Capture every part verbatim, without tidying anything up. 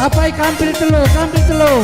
Apai kampil telu, kampil telu.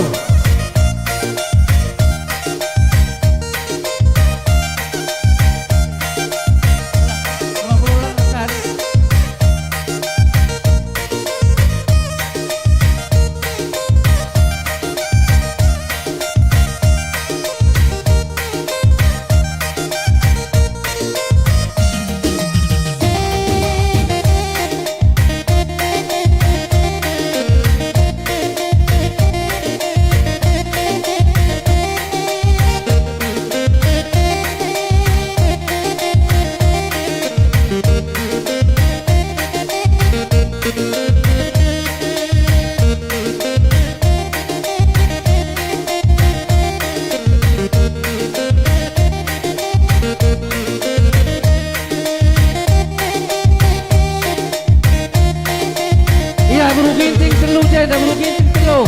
Iya, Guru Ginting telu jenda, Guru Ginting telu.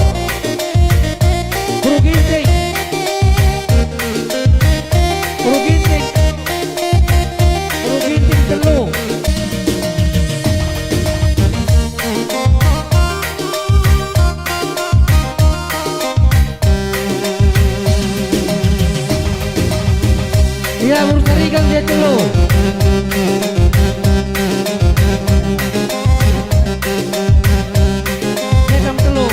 Guru Ginting. Guru Ginting. Guru Ginting telu. Ia, Guru Tarigan dia telu. Dia kam telu.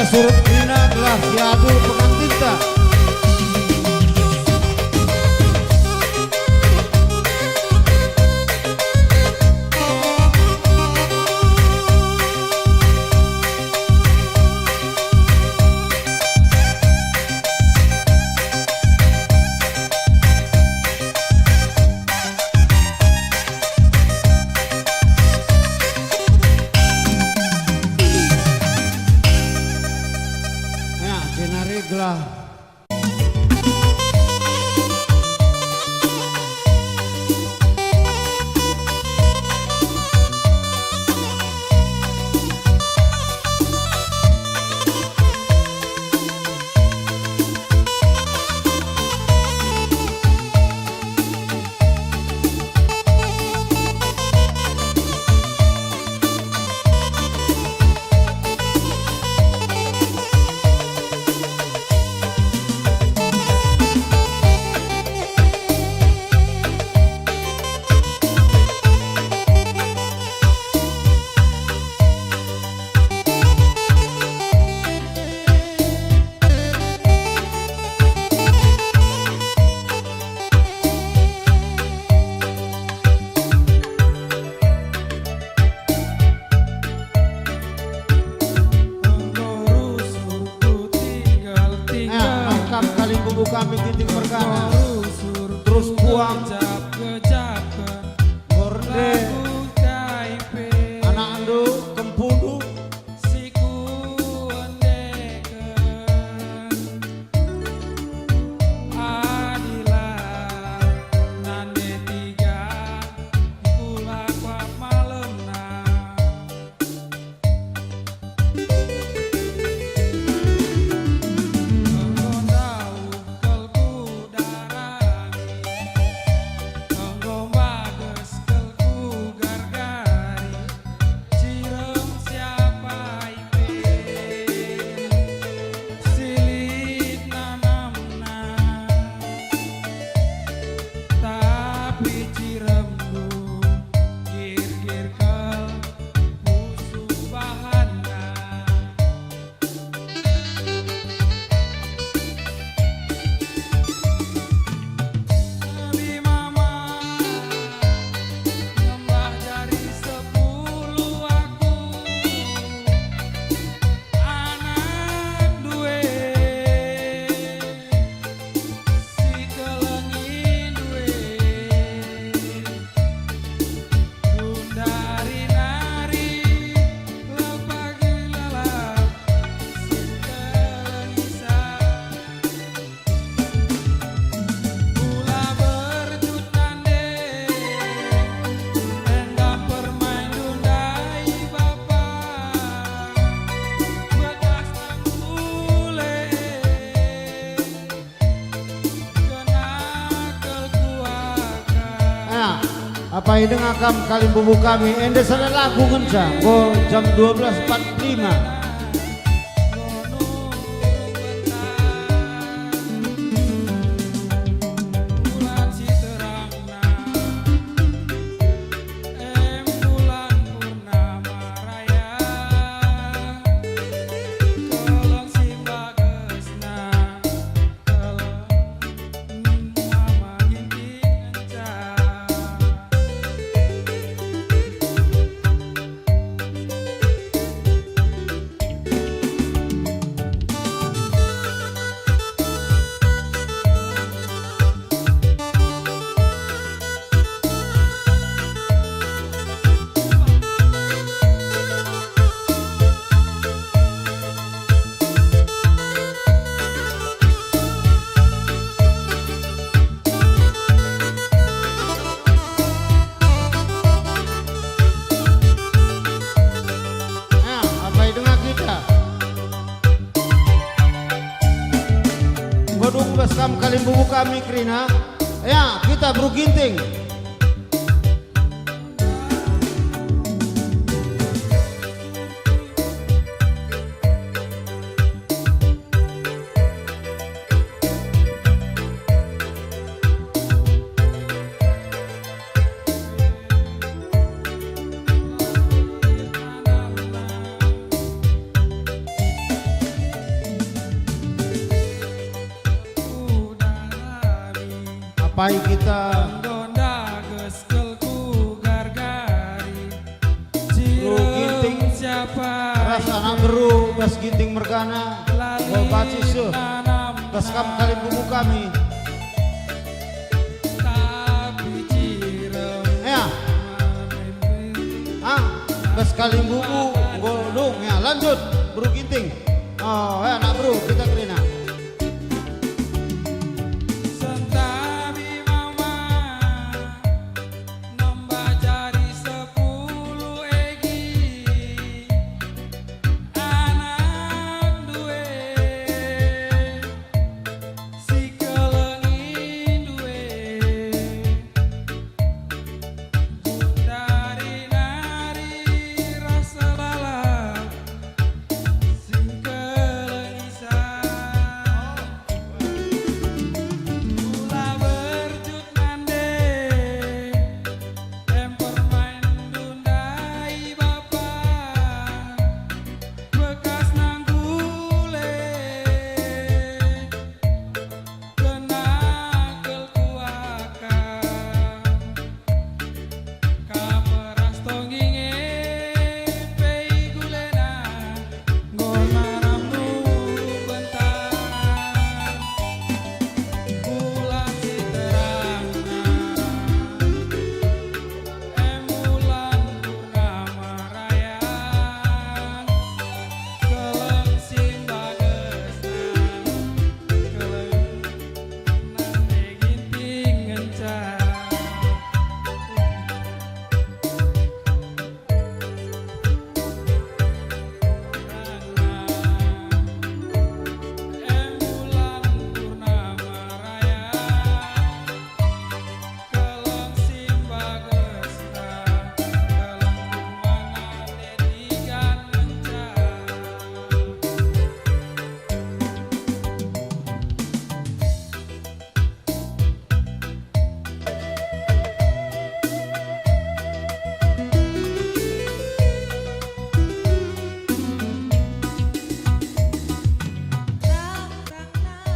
Surut kerina gelah si atur pengantinta. Ya, jenari gelah. Enggo rusur ku tinggal-tinggal. Eh, lengkap kalimbubu kami Ginting mergana. Enggo rusur terus ku puang. Kejap-kejapken. Ngorde. Lagu kai pe. Anakndu, kempundu. Si kuendeken. Adila nande tiga, kula kuap malemna. Enggo ndauh kal kudarangi, enggo mbages kal kugargari, cirem siapa i pe si lit nanamna, tapi ciremndu gir-gir kal pusuh bahanna. Abi mama, ngembah jari sepuluh aku, anak due, si kelengi due. Gundari nari, lepagi lalap, si kelengi sa. Kula berjut nande, endah permain ndai bapa, bekas tanggule. Ah, apai denga kam kalimbubu kami, enda sada lagu ngenca, enggo jam dua belas empat puluh lima. Em bulan purnama raya, keleng si mbagesna, keleng mama Ginting ngenca. Ah, apai denga kita. Enggo dung bas kam kalimbubu kami kerina. Ya, kita Beru Ginting. Hai kita. Enggo ndages kelku gargari. Bro Ginting, Cirem siapa ras anak beru bas Ginting mergana. Lali. Enggo banci seh nanam. Bas kam kalimbubu kami. Tapi Cirem. Ya. Ah, bas kalimbubu enggo dung, ya, lanjut, Bro Ginting. Oh, ya, anak beru, kita kerina. Sentabi mama, nambah jadi sepuluh egi, anakndu e, si kelengindu e. Jenari nari rasa lalap singkelengisan. Ula berjut nande, em permainndu ndai bapa, bekas nanggule. Kena kelku akang, kam ras tongging e pe igulena, enggo nanamndu bentar. Bulan si terangna, em bulan purnama raya, keleng si mbagesna.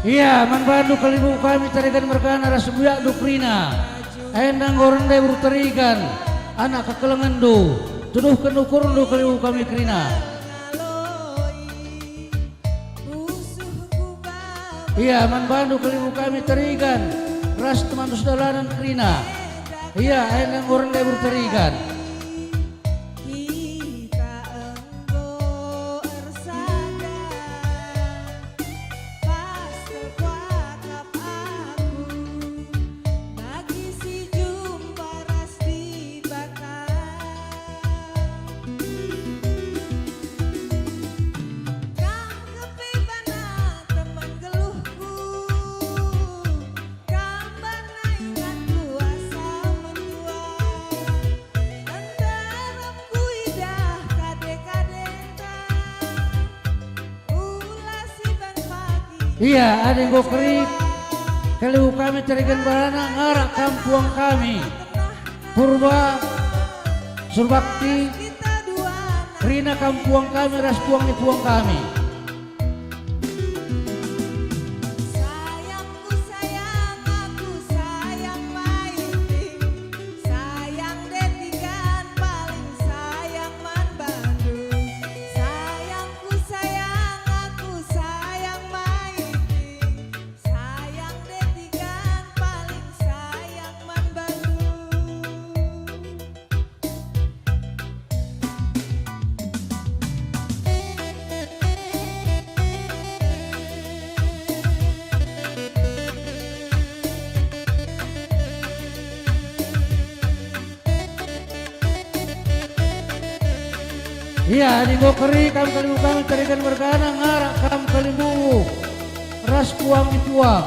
Ia, man bandu kalimbubu kami Tarigan mergana ras buyakndu kerina. Enda enggo rende beru Tarigan, anak kekelengenndu, tuduhken ukurndu kalimbubu kami kerina. Ia, man bandu kalimbubu kami Tarigan ras temanndu sedalanen kerina. Ia, enda enggo rende beru Tarigan. Kita enggo ersada, pas terkuakap aku, bagi si jumpa ras Dibata. Kam kepe bana teman geluhku, kam bana ingan kuasa mentua, ndarem kuidah kade-kadenta. Ia, adi enggo keri, kalimbubu kami Tarigan mergana ngarak kam puang kami. Purba, Surbakti, kerina kam puang kami ras puang ni puang kami. Sayangku sayang, aku sayang Maiting. Sayang Detigan, paling sayang man bandu. Sayangku sayang, aku sayang Maiting. Sayang Detigan, paling sayang man bandu. Ia, adi enggo keri kam kalimbubu kami Tarigan mergana ngarak kam kalimbubu ras puang ni puang.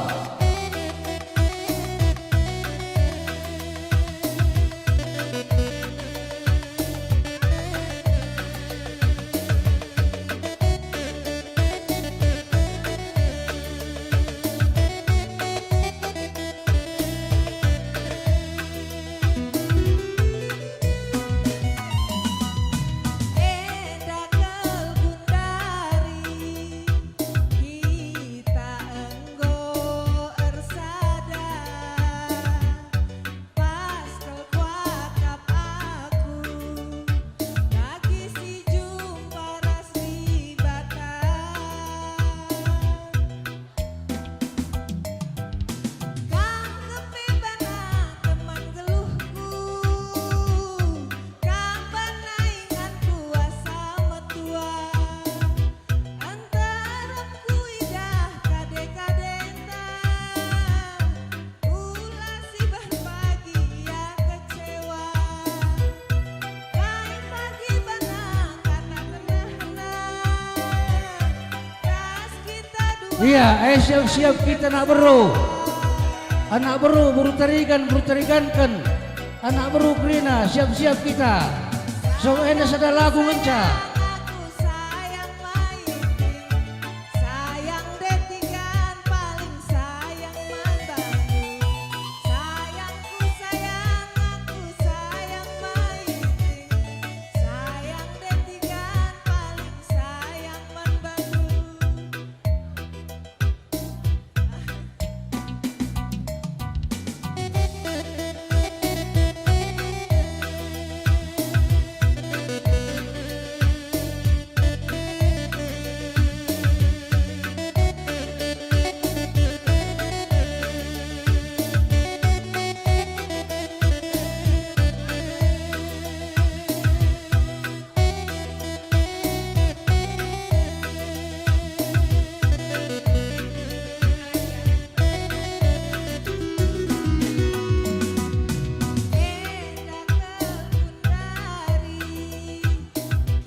Enda kal gundari kita enggo Iya, eh, siap-siap kita, anak beru. Anak beru, beru Tarigan, beru Tariganken. Anak beru kerina, siap-siap kita. So, enda sada lagu ngenca.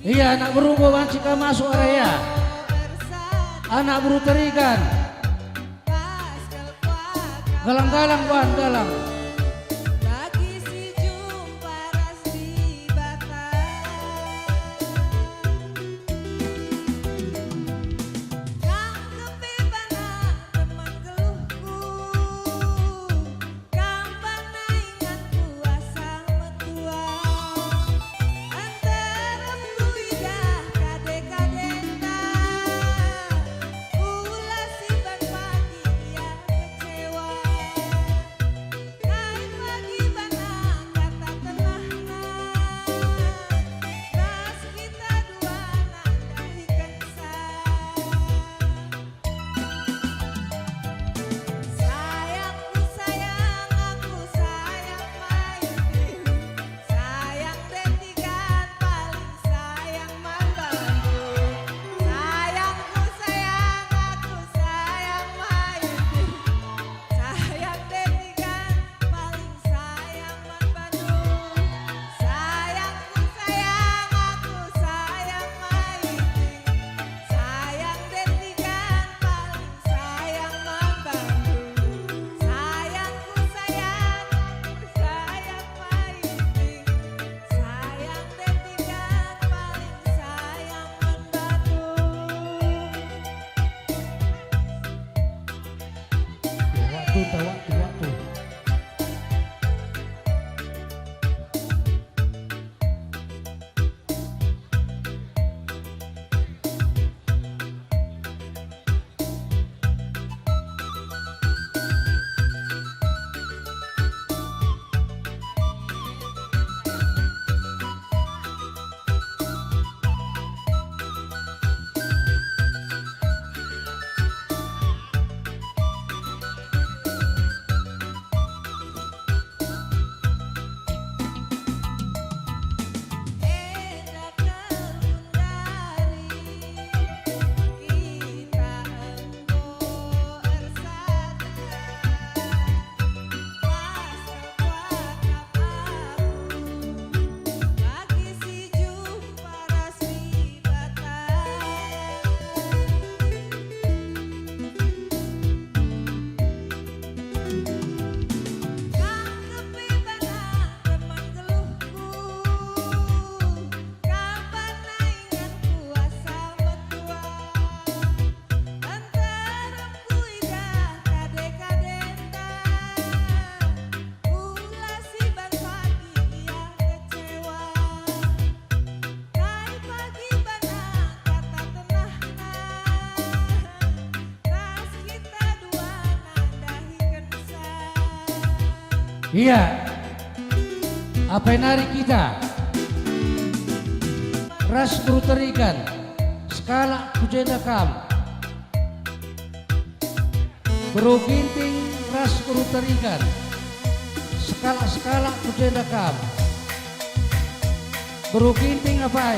Iya, anak beru, banci kam masuk area. Anak beru Tarigan. Galang-galang, Wan, galang. Bagi si jumpa ras Dibata. Kam kepe bana teman geluhku, kam bana ingan kuasa metua. Nterem kuidah kade-kadenta, ula si ban pagi ia kecewa. Kai pagi bana kata tenahna, ras kita duana ndahikenca. Sayangku sayang, aku sayang Maitin. Sayang detikan paling sayang man bandu. Sayangku sayang, aku sayang Maitin. Sayang detikan paling sayang man bandu. Sayangku sayang, aku sayang Maitin. Sayang detikan paling sayang man bandu. Sayangku sayang, aku sayang Maitin. Sayang detikan paling sayang man bandu. Waktu, waktu, waktu. Nterem kuidah kade-kadenta, ula si ban pagi ia kecewa. Kai pagi bana kata tenahna, ras kita duana ndahikenca. Iya, apai nari kita ras beru Tarigan, sekalak ku jenda kam. Beru Ginting ras beru Tarigan, sekalak-sekalak ku jenda kam. Beru Ginting apai?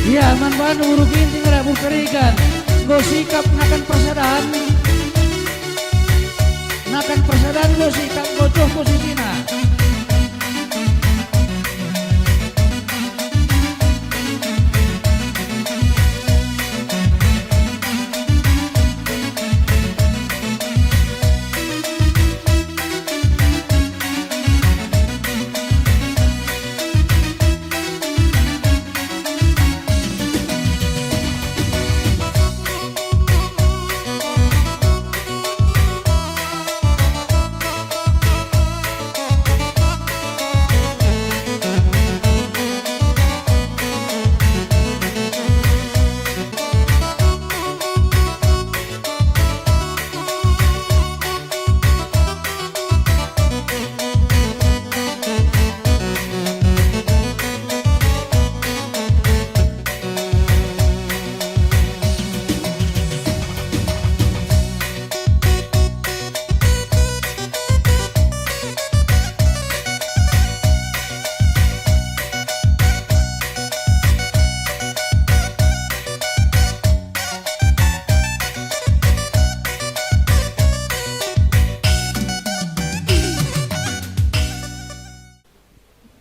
Ya, man bandu Beru Ginting ras Beru Tarigan, enggo sikap nakan persadan. Nakan persadan enggo sikap, enggo joh posisina.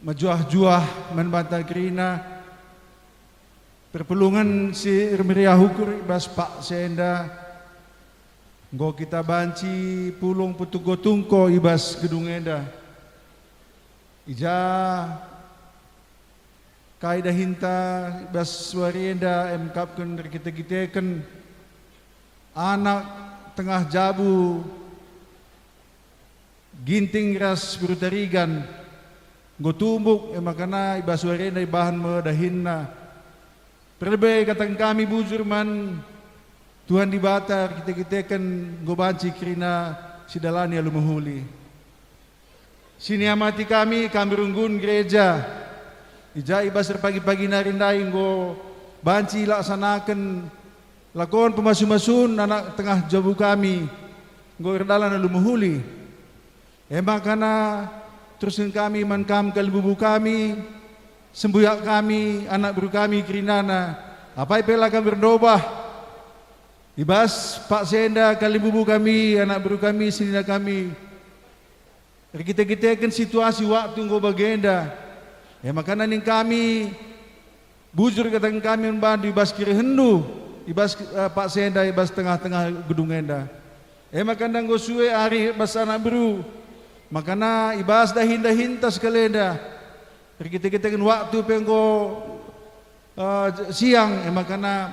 Mejuah-juah man banta kerina, perpulungen si ermeriah ukur i bas paksa enda, enggo kita banci pulung petungko-tungko i bas gedung enda. I ja kai dahinta i bas wari enda, emkapken erkite-kiteken anak tengah jabu Ginting ras Beru Tarigan enggo tumbuk, e makana i bas wari enda ibahan me dahinna. Perlebe kataken kami bujur man Tuhan Dibata, erkite-kiteken enggo banci kerina sidalani alu mehuli. Si niamati kami, kami runggun gereja, i ja i bas erpagi-pagi nari ndai enggo banci ilaksanaken lakon pemasu-masun anak tengah jabu kami enggo erdalan alu mehuli. E makana terusken kami man kam kalimbubu kami, sembuyak kami, anak beru kami kerinana, apai pe la kami erdobah. I bas paksa enda kalimbubu kami, anak beru kami, senina kami, erkite-kiteken situasi waktu enggo bagenda, e makana ning kami, bujur kataken kami man bandu i bas kerehenndu, i bas, eh, paksa enda, i bas tengah-tengah gedung enda. E makana enggo sue ari bas anak beru, makana i bas dahin-dahinta sekalenda, erkite-kiteken waktu pe enggo eh, siang, e makana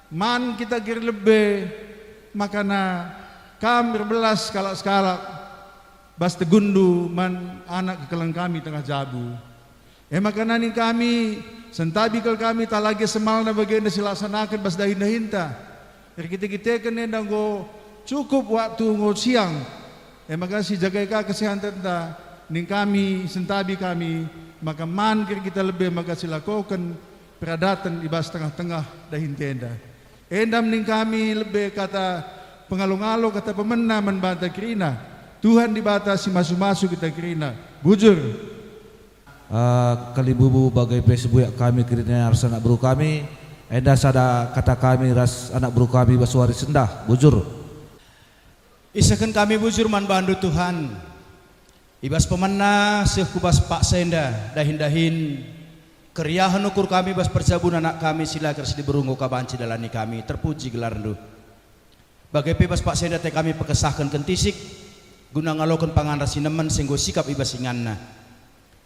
man kita gir lebe, makana kam erbelas sekalak-sekalak bas tegunndu man anak kekelengen kami tengah jabu. E makana ning kami, sentabi kal kami talage semalna bagenda silaksanaken bas dahin-dahinta. Erkite-kiteken enda enggo cukup waktu enggo siang. E maka sijagai ka kesehatenta, ning kami, sentabi kami, maka man kin kita lebe maka silakoken peradaten i bas tengah-tengah dahinta enda. Enda me ning kami lebe kata pengalo-ngalo, kata pemena man banta kerina. Tuhan Dibata si masu-masu kita kerina. Bujur. Eh, kalimbubu bage pe sibuyak kami kerina ras anak beru kami, enda sada kata kami ras anak beru kami bas wari sendah, bujur. Isehken kami bujur man bandu, Tuhan. I bas pemena seh ku bas paksa enda dahin-dahin, keriahen ukur kami bas perjabun anak kami si la kin si diberu enggo ka banci dalani kami, terpuji gelarndu. Bage pe bas paksa enda te kami pekesahken kentisik, guna ngaloken pangan ras sinemen si enggo sikap i bas inganna.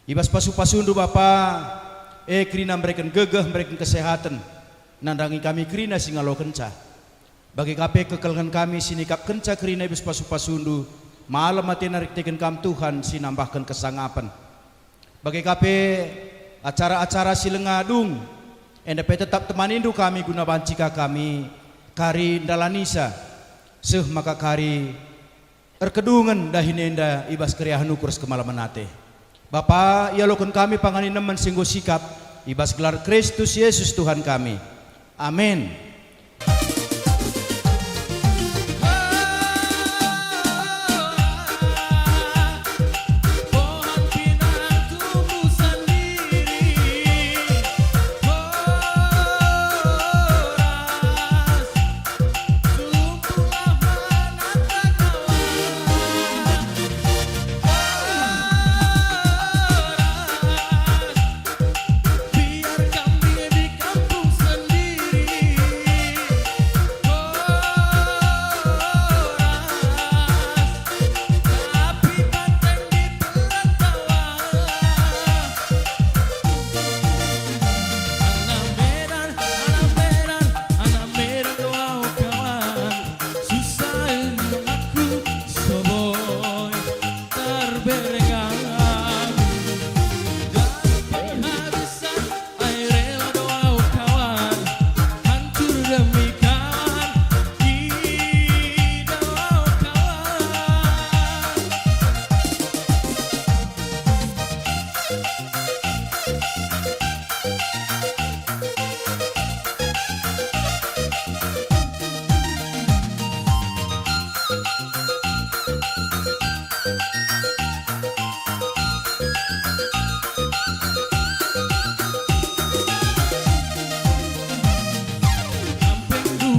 I bas pasu-pasundu Bapa, e kerina mereken gegeh, mereken kesehaten, nandangi kami kerina si ngalokenca. Bage ka pe kekelengen kami si nikapkenca kerina i bas pasu-pasundu, malem atena erkiteken Kam Tuhan si nambahken kesangapen. Bage ka pe acara-acara si langa dung, enda pe tetap temanindu kami guna banci ka kami kari ndalanisa, seh maka kari erkedungen dahin enda i bas keriahen ukur ras kemalemen ate. Bapa, ialoken kami pangan sinemen si enggo sikap, i bas gelar Kristus Yesus Tuhan kami. Amin.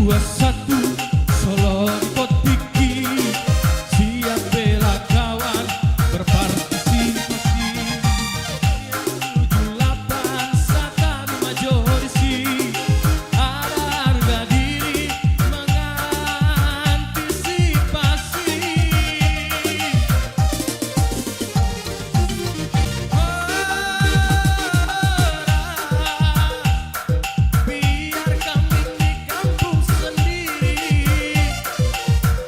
Dua satu, Solo Potiki, siap bela kawan, berpartisipasi. Tujuh lapan, Satari Majorisi, ada harga diri mengantisipasi. Biar kami di kampung sendiri.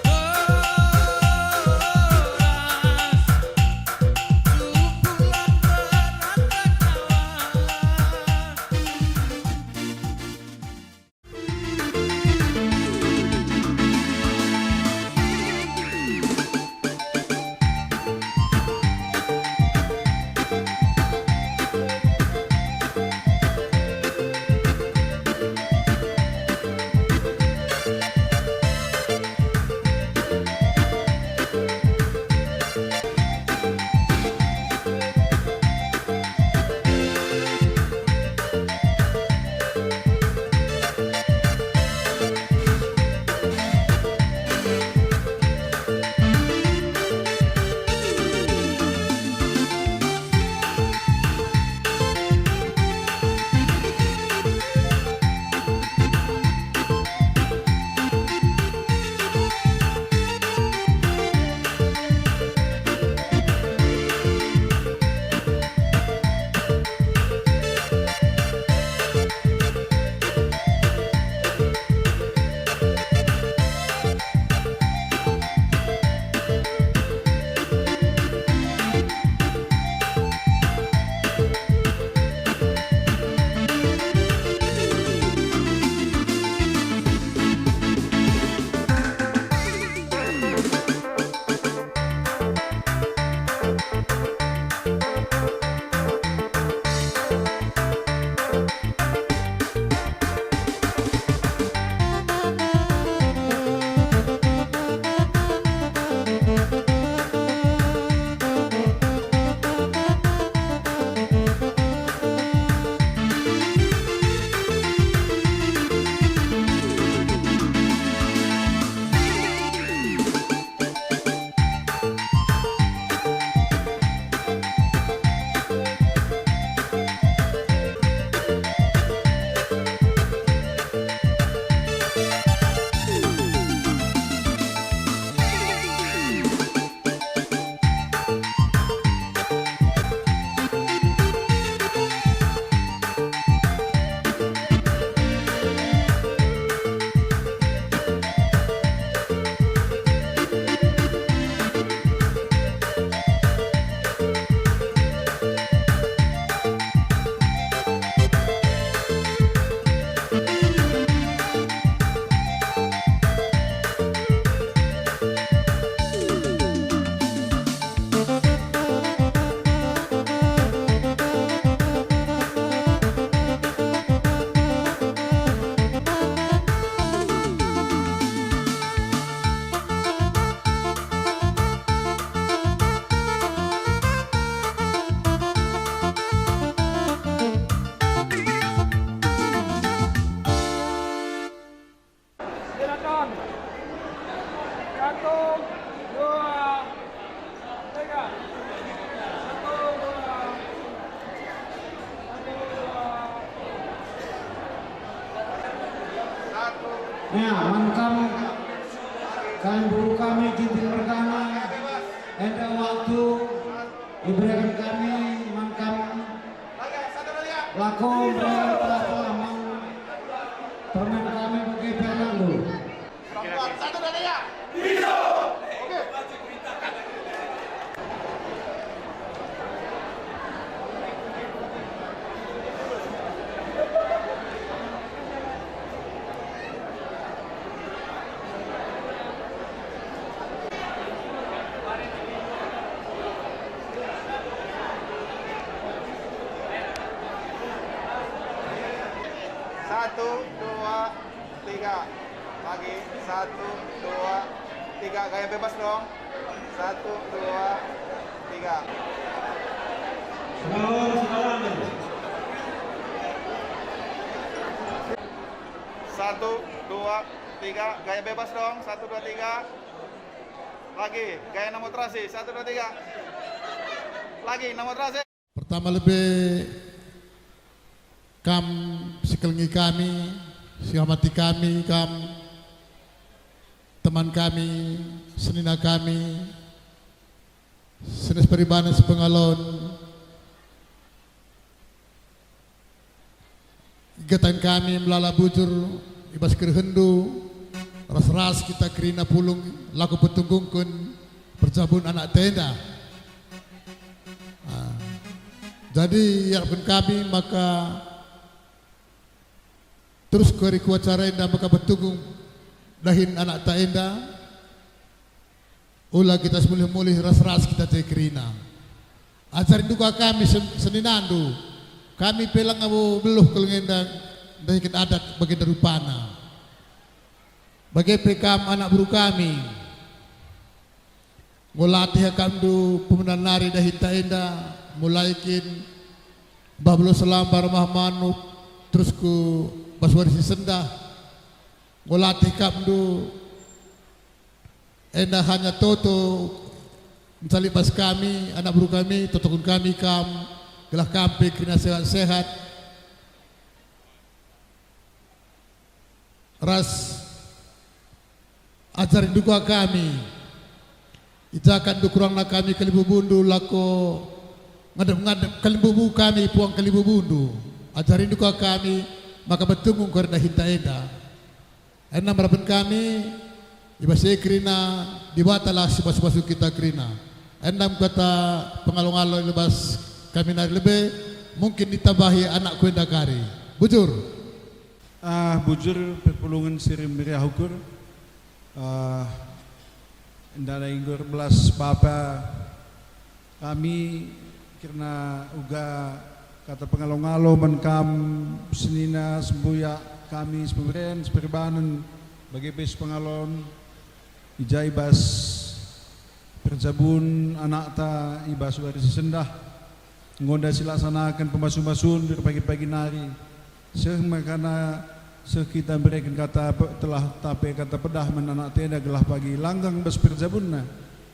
Oras, cukup pulang merantau kawan. Silakan. Satu, dua, tiga. Satu, dua. Satu, dua. Ya, man kam kalimbubu kami Ginting Mergana, enda waktu ibereken kami man kam lako mbereken kelapa man permen kami bage pe nandu. Satu, dua, tiga. Lagi. Satu, dua, tiga. Gaya bebas dong. Satu, dua, tiga. Satu, dua, Tiga, gaya bebas dong. Satu, dua, tiga. Lagi, gaya nomor terasi. Satu, dua, tiga. Lagi, nomor terasi. Pertama lebe kam si kelengi kami, si ngormati kami, kam teman kami, senina kami, senina si perbahan si pengalon. Igatan kami melala bujur i bas kerehenNdu, ras-ras kita kerina pulung lako petunggungken perjabun anak enda. Ah, jadi iarapken kami maka terus kari ku acara enda maka petunggung dahin anakta enda. Ula kita semulih-mulih ras-ras kita je kerina. Ajarindu ka kami sen-, seninandu. Kami pe langa beluh keleng enda ndahiken adat bagenda rupana. Bage pe kam anak beru kami. Enggo latih akapndu pemena nari dahinta enda, mulai kin bah belo selambar mah manuk, terus ku bas wari si sendah. Enggo latih akapndu. Enda hanya toto ncalik bas kami, anak beru kami, totoken kami kam, gelah kam pe kerina sehat-sehat. Ras ajarindu ka kami, ijakandu kurangna kami kalimbubundu lako ngadep-ngadep kalimbubu kami puang kalimbubundu. Ajarindu ka kami maka betunggung kari dahinta enda. Enda merapen kami, i bas e kerina Dibatalah si pasu-pasu kita kerina. Enda me kata pengalo-ngalo i bas kami nari lebe, mungkin ditambahi anakku enda kari. Bujur. Ah, bujur perpulungen si meriah ukur. Ah, enda enggo erbelas bapa kami kerna uga kata pengalo-ngalo man kam senina sembuyak kami si pemeren, si perbahan, bage pe si pengalon, i ja i bas perjabun anakta i bas wari si sendah. Enggo enda silaksanaken pemasu-masun pagi-pagi nari, seh maka seh kita mbereken kata pe-, telah tape kata pedah man anakta enda gelah pagi langgang bas perjabunna.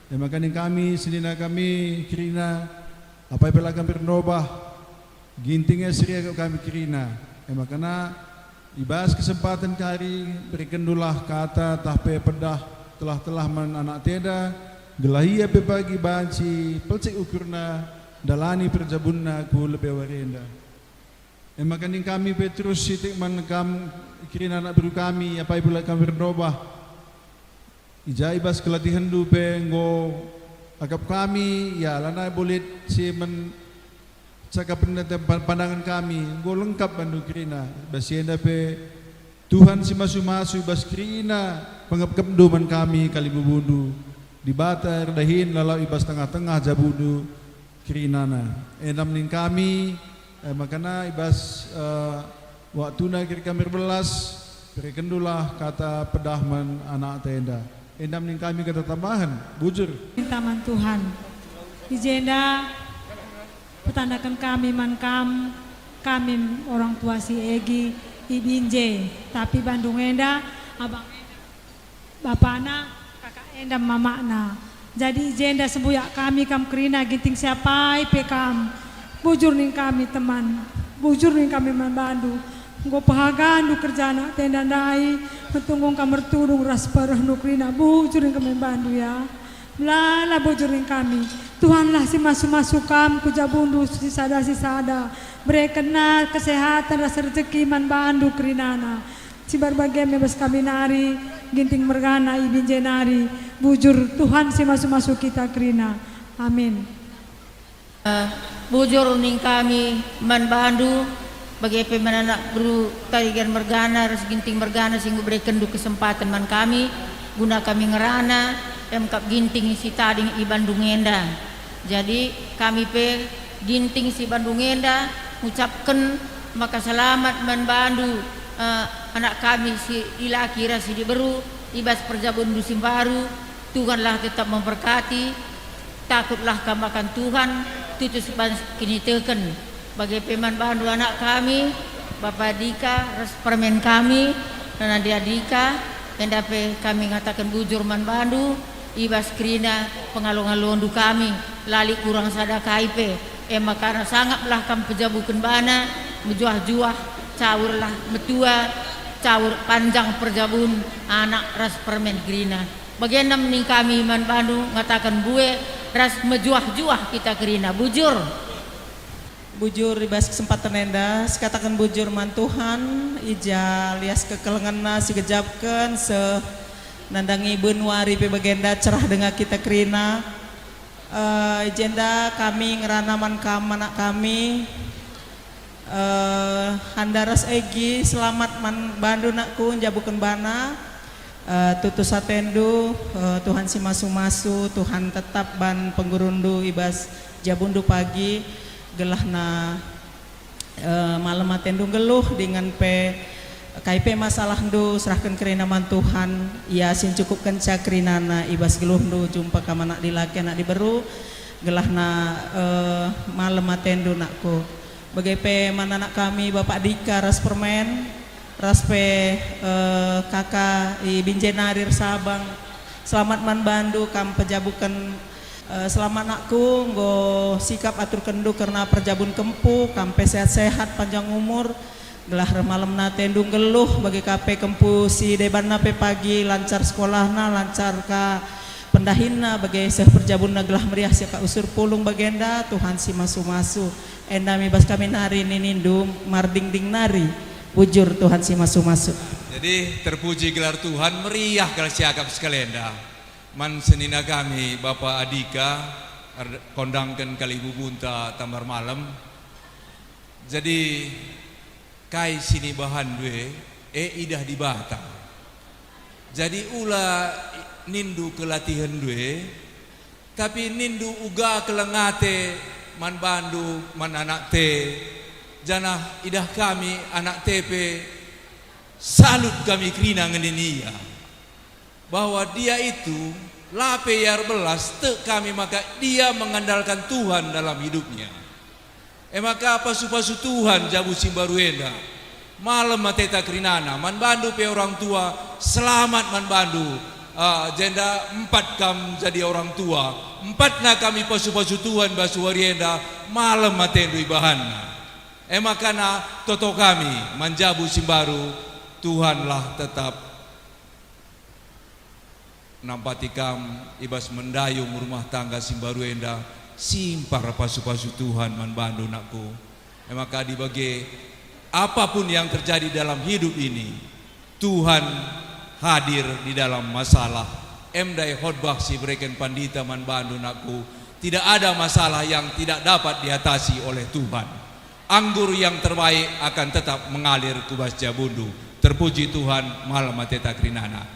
E maka ning kami senina kami kerina, apai pe la kami ernobah, ginting e si riakap kami kerina. E maka i bas kesempaten kari, berekendulah kata tah pe pedah telah-telah man anakta enda, gelah ia pe bagi banci pelcik ukurna ndalani perjabunna ku lebe wari enda. E maka ning kami pe terus sitik man kam kerina anak beru kami, apai pe la kami ernobah. I ja i bas kelatihenndu pe enggo akap kami, ya, lanai bo lit si men cakapenta te pa-, pandangen kami, enggo lengkap bandu kerina. Bas si enda pe Tuhan si masu-masu i bas kerina pengepkepndu man kami kalimbubundu. Dibata erdahin lalap i bas tengah-tengah jabundu kerinana. Enda me ning kami, e, maka i bas, e, waktuna kari kami erbelas, berekendulah kata pedah man anakta enda. Enda me ning kami kata tambahen, bujur. Minta man Tuhan. I jenda petandaken kami man kam, kami orang tua si Egi i Binjai, tapi Bandung enda, abang enda, bapana, kakak enda, mamakna. Jadi i jenda sembuyak kami kam kerina ginting si apai pe kam. Bujur ning kami teman, bujur ning kami man bandu. Enggo pehagandu kerjana tenda ndai, metunggung kam ertudung ras perehndu kerina, bujur ning kami man bandu ya. Melala bujur ning kami. Tuhanlah si masu-masu kam ku jabundu sisada-sisada. Berekenna kesehatan ras rejeki man bandu kerinana. Si bage me bas kami nari, ginting mergana i Binjai nari, bujur Tuhan si masu-masu kita kerina. Amin. Eh, bujur ning kami man bandu, bage pe man anak beru Tarigan mergana ras ginting mergana si enggo berekenndu kesempaten man kami, guna kami ngerana, emkap ginting si tading i Bandung enda. Jadi, kami pe ginting si Bandung enda ngucapken maka selamat man bandu, eh, anak kami si dilaki ras si diberu, i bas perjabundu si mbaru. Tuhanlah tetap memberkati, takutlah kam akan Tuhan, tutus banci kiniteken. Bage pe man bandu anak kami, Bapa Dika ras permen kami, Nana Dia Dika, Enda pe kami ngataken bujur man bandu, i bas kerina pengalo-ngalondu kami, la lit kurang sada kai pe. E maka sangaplah kam pejabuken bana, mejuah-juah, cawurlah metua, cawur panjang perjabun anak ras permen kerina. Bagenda ning kami man bandu ngataken mbue ras mejuah-juah kita kerina. Bujur. Bujur i bas kesempaten enda, sikataken bujur man Tuhan, i ja lias kekelengenna sigejapken seh nandangi benuari pe bagenda cerah denga kita kerina. Eh, i jenda kami ngerana man kam anak kami, eh, Handa ras Egi, selamat man bandu nakku njabuken bana. Eh, tutus atendu, eh, Tuhan si masu-masu, Tuhan tetap ban penggurundu i bas jabundu pagi, gelahna, eh, malem atendu nggeluh, dingen pe kai pe masalahndu, serahken kerina man Tuhan, Ia si ncukupkenca kerinana i bas geluhndu, jumpa kam anak dilaki, anak diberu, gelahna, eh, malem atendu, nakku. Bage pe man anak kami, Bapak Dika ras Permen, ras pe, eh, kaka i Binjai nari ersabang. Selamat man bandu kam pejabuken, eh, selamat nakku, enggo sikap aturkenndu kerna perjabun kempu, kam pe sehat-sehat, panjang umur, gelah reh malem atendu nggeluh, bage ka pe kempu si debanna pe pagi lancar sekolahna, lancar ka pendahinna, bage seh perjabunna gelah meriah siakap usur pulung bagenda, Tuhan si masu-masu. Enda mi bas kami nari ninindu mardingding nari, bujur Tuhan si masu-masu. Jadi, terpuji gelar Tuhan, meriah kal siakap sekalenda. Man senina kami, Bapa Adika, er-, kondangken kalibubunta Tambar Malem. Jadi, kai si nibahan ndue, e idah Dibata. Jadi ula nindu kelatihen ndue, tapi nindu uga keleng ate man bandu, man anakte, janah idah kami anakte pe salut kami kerina ngenini ia. Bahwa dia itu la pe ia erbelas, tek kami maka dia mengandalkan Tuhan dalam hidupnya. E maka pasu-pasu Tuhan jabu si mbaru enda. Malem ateta kerinana, man bandu pe orang tua, selamat man bandu. Ah, jenda empat kam jadi orang tua, empatna kami pasu-pasu Tuhan bas wari enda, malem atendu ibahanna. E maka na toto kami man jabu si mbaru, Tuhanlah tetap nampati kam i bas mendayung rumah tangga si mbaru enda, simpar pasu-pasu Tuhan man bandu, nakku. E maka dibage, apapun yang terjadi dalam hidup ini, Tuhan hadir di dalam masalah. Em ndai khotbah si ibereken pandita man bandu, nakku. Tidak ada masalah yang tidak dapat diatasi oleh Tuhan. Anggur yang terbaik akan tetap mengalir ku bas jabundu. Terpuji Tuhan, malem ateta kerinana.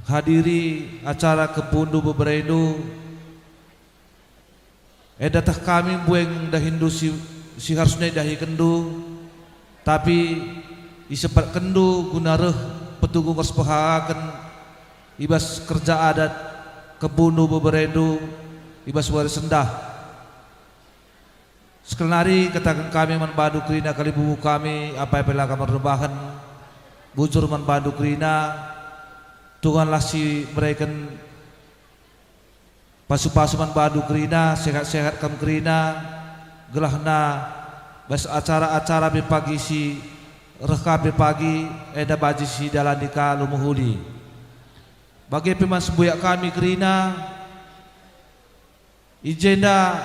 hadiri acara kempundu beberendu, enda teh kami mbueng dahindu si, si harus nai dahikenndu, tapi isempatkenndu guna reh petugung ras pehagaken i bas kerja adat kempundu beberendu i bas wari sendah. Sekalnari kataken kami man bandu kerina kalimbubu kami, apai pe la kam ernubahen, bujur man bandu kerina, Tuhanlah si mereken pasu-pasu man bandu kerina, sehat-sehat kam kerina, gelahna bas acara-acara pe pagi si reh ka pe pagi, enda banci si dalani ka lumu huli. Bage pe man sembuyak kami kerina, i jenda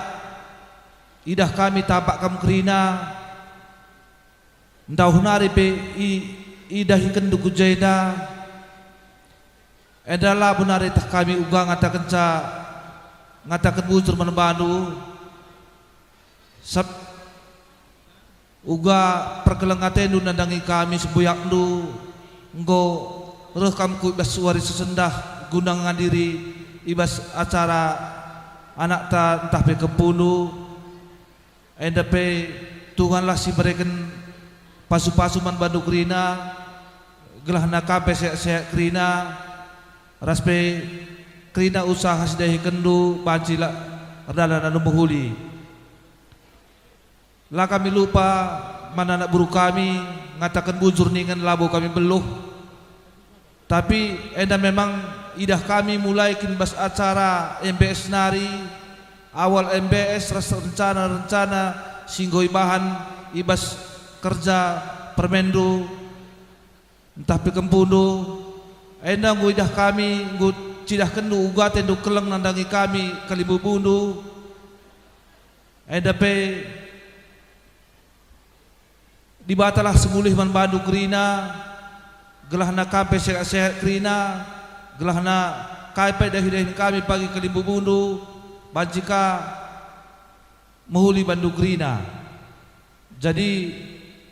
idah kami tampak kam kerina, ndauh nari pe i, idahikenndu ku jenda, enda labo nari teh kami uga ngatakenca, ngataken bujur man bandu, sab-, uga perkeleng atendu nandangi kami sembuyakndu, enggo reh kam ku bas wari si sendah guna ngadiri i bas acara anakta ntah pe kempundu. Enda pe Tuhanlah si mereken pasu-pasu man bandu kerina, gelahna kam pe sehat-sehat kerina, ras pe kerina usaha si dahikenndu banci la erdalan alu mehuli. La kami lupa man anak beru kami, ngataken bujur ningen labo kami beluh. Tapi enda memang idah kami mulai kin bas acara M B S nari, awal M B S ras rencana-rencana si enggo ibahan i bas kerja permenndu ntah pe kempundu, enda enggo idah kami, enggo cidahkenndu uga atendu keleng nandangi kami kalimbubundu. Enda pe Dibatalah si mulih man bandu kerina, gelahna kam pe sehat-sehat kerina, gelahna kai pe dahi-dahin kami pagi kalimbubundu, banci ka mehuli bandu kerina. Jadi,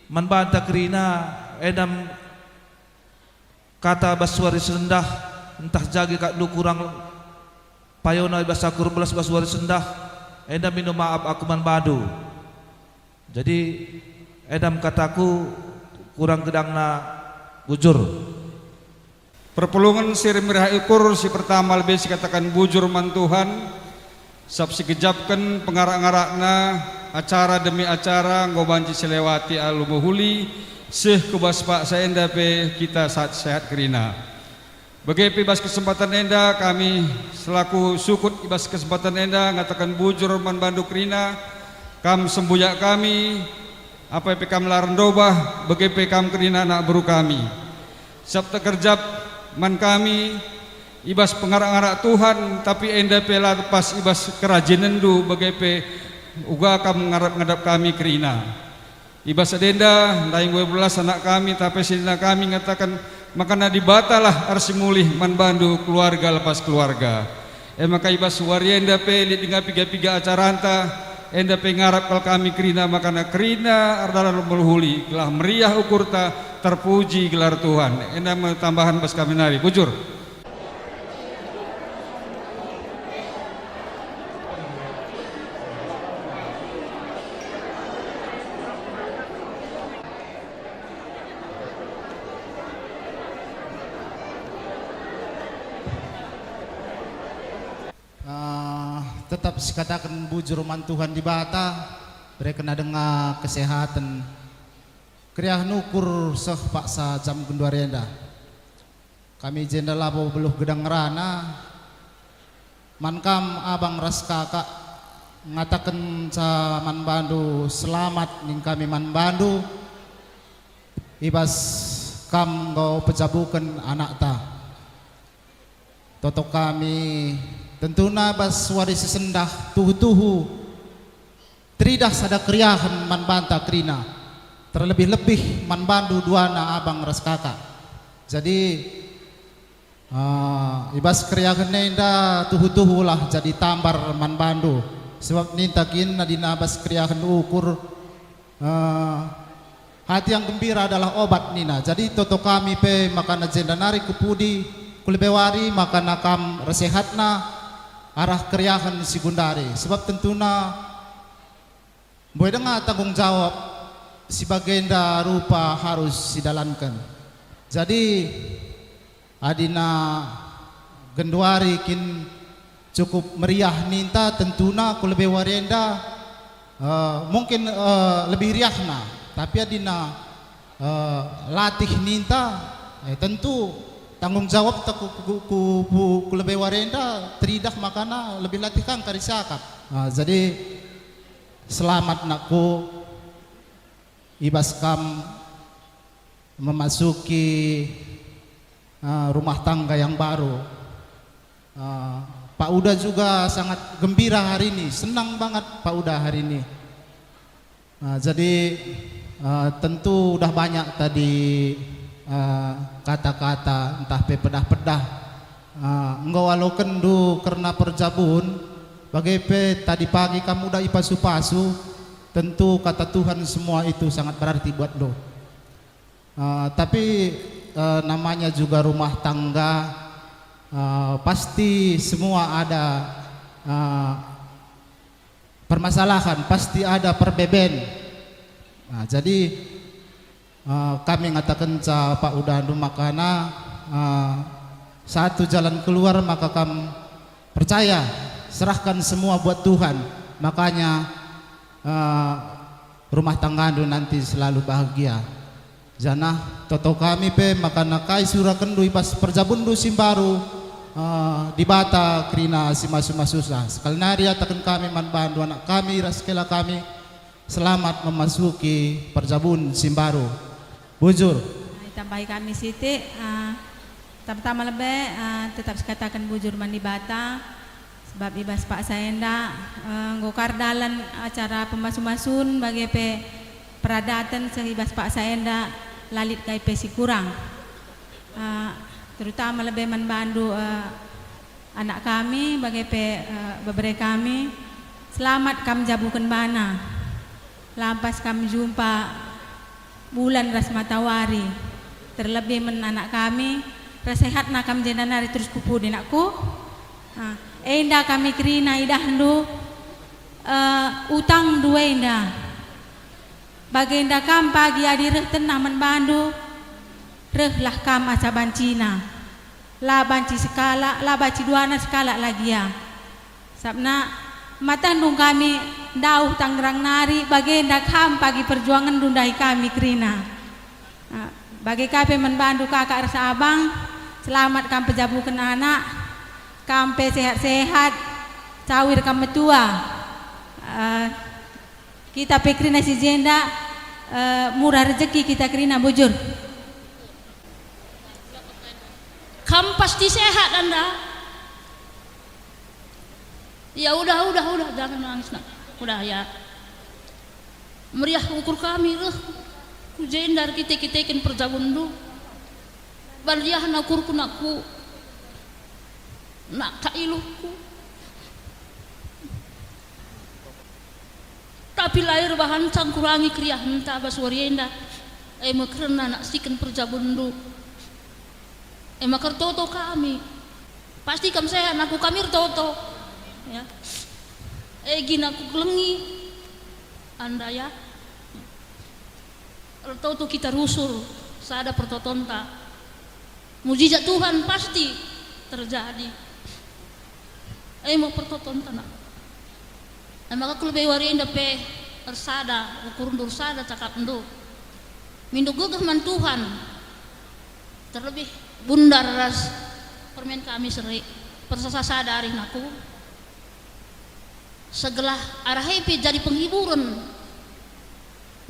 man banta kerina, enda kata bas wari sendah, ntah jagi kap ndu kurang payona i bas aku erbelas bas wari sendah, enda minum maap aku man bandu. Jadi, enda me kataku kurang gedangna bujur. Perpulungen si meriah ukur si pertama lebe sikataken bujur man Tuhan, sab sigejapken pengarak-ngarakna acara demi acara enggo banci silewati alu mehuli, seh ku bas paksa enda pe kita sehat-sehat kerina. Bage pe i bas kesempatan enda kami selaku sukut i bas kesempatan enda ngataken bujur man bandu kerina, kam sembuyak kami, apai pe kam la erndobah, bage pe kam kerina anak beru kami. Sab terkerjap man kami i bas pengarak-ngarak Tuhan, tapi enda pe la lepas i bas kerajinenndu, bage pe uga kam ngarap-ngadap kami kerina. I bas enda, ndai enggo erbelas anak kami, tapi senina kami ngataken, makana Dibatalah ersimulih man bandu keluarga lepas keluarga. E maka i bas wari enda pe lit denga piga-piga acaranta, enda pe ngarap kal kami kerina makana kerina erdalan mehuli, gelah meriah ukurta, terpuji gelar Tuhan. Enda me tambahan bas kami nari. Bujur. Ah, tetap sikataken bujur man Tuhan Dibata, bereken denga kesehaten. Keriahen ukur seh paksa jam genduari enda. Kami jenda labo beluh gedang ngerana. Man kam abang ras kakak, ngatakenca man bandu selamat ning kami man bandu, i bas kam enggo pejabuken anakta. Toto kami, tentuna bas wari si sendah tuhu-tuhu teridah sada keriahen man banta kerina, terlebih-lebih man bandu duana abang ras kakak. Jadi, ah, i bas keriahen enda tuhu-tuhulah jadi tambar man bandu, sebab ninta kin nadina bas keriahen ukur, ah, hati yang gembira adalah obat nina. Jadi toto kami pe makana jenda nari ku pudi, Ku lebe wari maka nakam ersehatna arah keriahen si gundari, sebab tentuna mbue denga tanggung jawab si bagenda rupa harus sidalanken. Jadi, adina genduari kin cukup meriah ninta, tentuna ku lebe wari enda, eh, mungkin, eh, lebih riahna, tapi adina, eh, latih ninta, eh, tentu tanggung jawabta ku, ku, ku, ku, ku lebe wari enda teridah makana lebih latih ka engkari siakap. Ah, jadi selamat nakku, i bas kam memasuki, eh, rumah tangga yang baru. Eh, Pak Uda juga sangat gembira hari ini, senang banget Pak Uda hari ini. Eh, jadi, eh, tentu udah banyak tadi, eh, kata-kata, entah pe pedah-pedah, eh, enggo alokenndu kerna perjabun, bage pe tadi pagi kam udah ipasu-pasu, tentu kata Tuhan semua itu sangat berarti buatndu. Eh, tapi, eh, namanya juga rumah tangga, eh, pasti semua ada, eh, permasalahan, pasti ada perbeben. Nah, jadi, eh, kami ngatakenca Pak Udandu makana, eh, satu jalan keluar maka kam percaya, serahkan semua buat Tuhan. Makanya, eh, rumah tanggandu nanti selalu bahagia. Janah toto kami pe maka nakai surakenndu i bas perjabunndu si mbaru, eh, Dibata kerina si masu-masusa. Sekali nari ataken kami man bandu anak kami ras kela kami, selamat memasuki perjabun si mbaru. Bujur. Itambahi kami sitik, eh, pertama-tama lebe, eh, tetap sikataken bujur man Dibata, sebab i bas paksa enda, eh, enggo kar dalan acara pemasu-masun bage pe peradaten seh i bas paksa enda la lit kai pe si kurang. Eh, terutama lebe man bandu, eh, anak kami bage pe, eh, bebere kami. Selamat kam jabuken bana. Lampas kam jumpa bulan ras matawari, terlebih men anak kami, ersehatna kam jenda nari terus ku pudi, nakku. Ah, enda kami kerina idahndu, eh, utangndu enda. Bagenda kam pagi adi reh tenah man bandu, rehlah kam asa bancina. La banci sekalak, la banci duana sekalak la gia. Sabna matehndu kami ndauh Tangerang nari, bagenda kam pagi perjuangenndu ndahi kami kerina. Ah, bage ka pe man bandu kakak ras abang, selamat kam pejabuken anak, kam pe sehat-sehat, cawir kam metua. Eh, kita pe kerina si jenda, eh, murah rejeki kita kerina, bujur. Kam pasti sehat, enda. Ya udah, udah, udah, jangan nangis, nak. Udah, ya. Meriah ukur kami reh ku jenda erkite-kiteken perjabunndu. Meriahna ukurku, nakku, nak ka iluhku. Tapi la erbahanca ngkurangi keriahenta bas wari enda, e me kerna naksiken perjabunndu. E maka ertoto kami. Pasti kam sehat, nakku, kami ertoto. Ya. E gina kukelengi, enda, ya. Ertoto kita rusur sada pertotonta. Mujizat Tuhan pasti terjadi. E me pertotonta, nak. E maka ku lebe wari enda pe ersada ukurndu, ersada cakapndu. Mindo gegeh man Tuhan. Terlebih bundar ras permen kami seri, persasa sada arih, nakku. Segelah arah e pe jadi penghiburen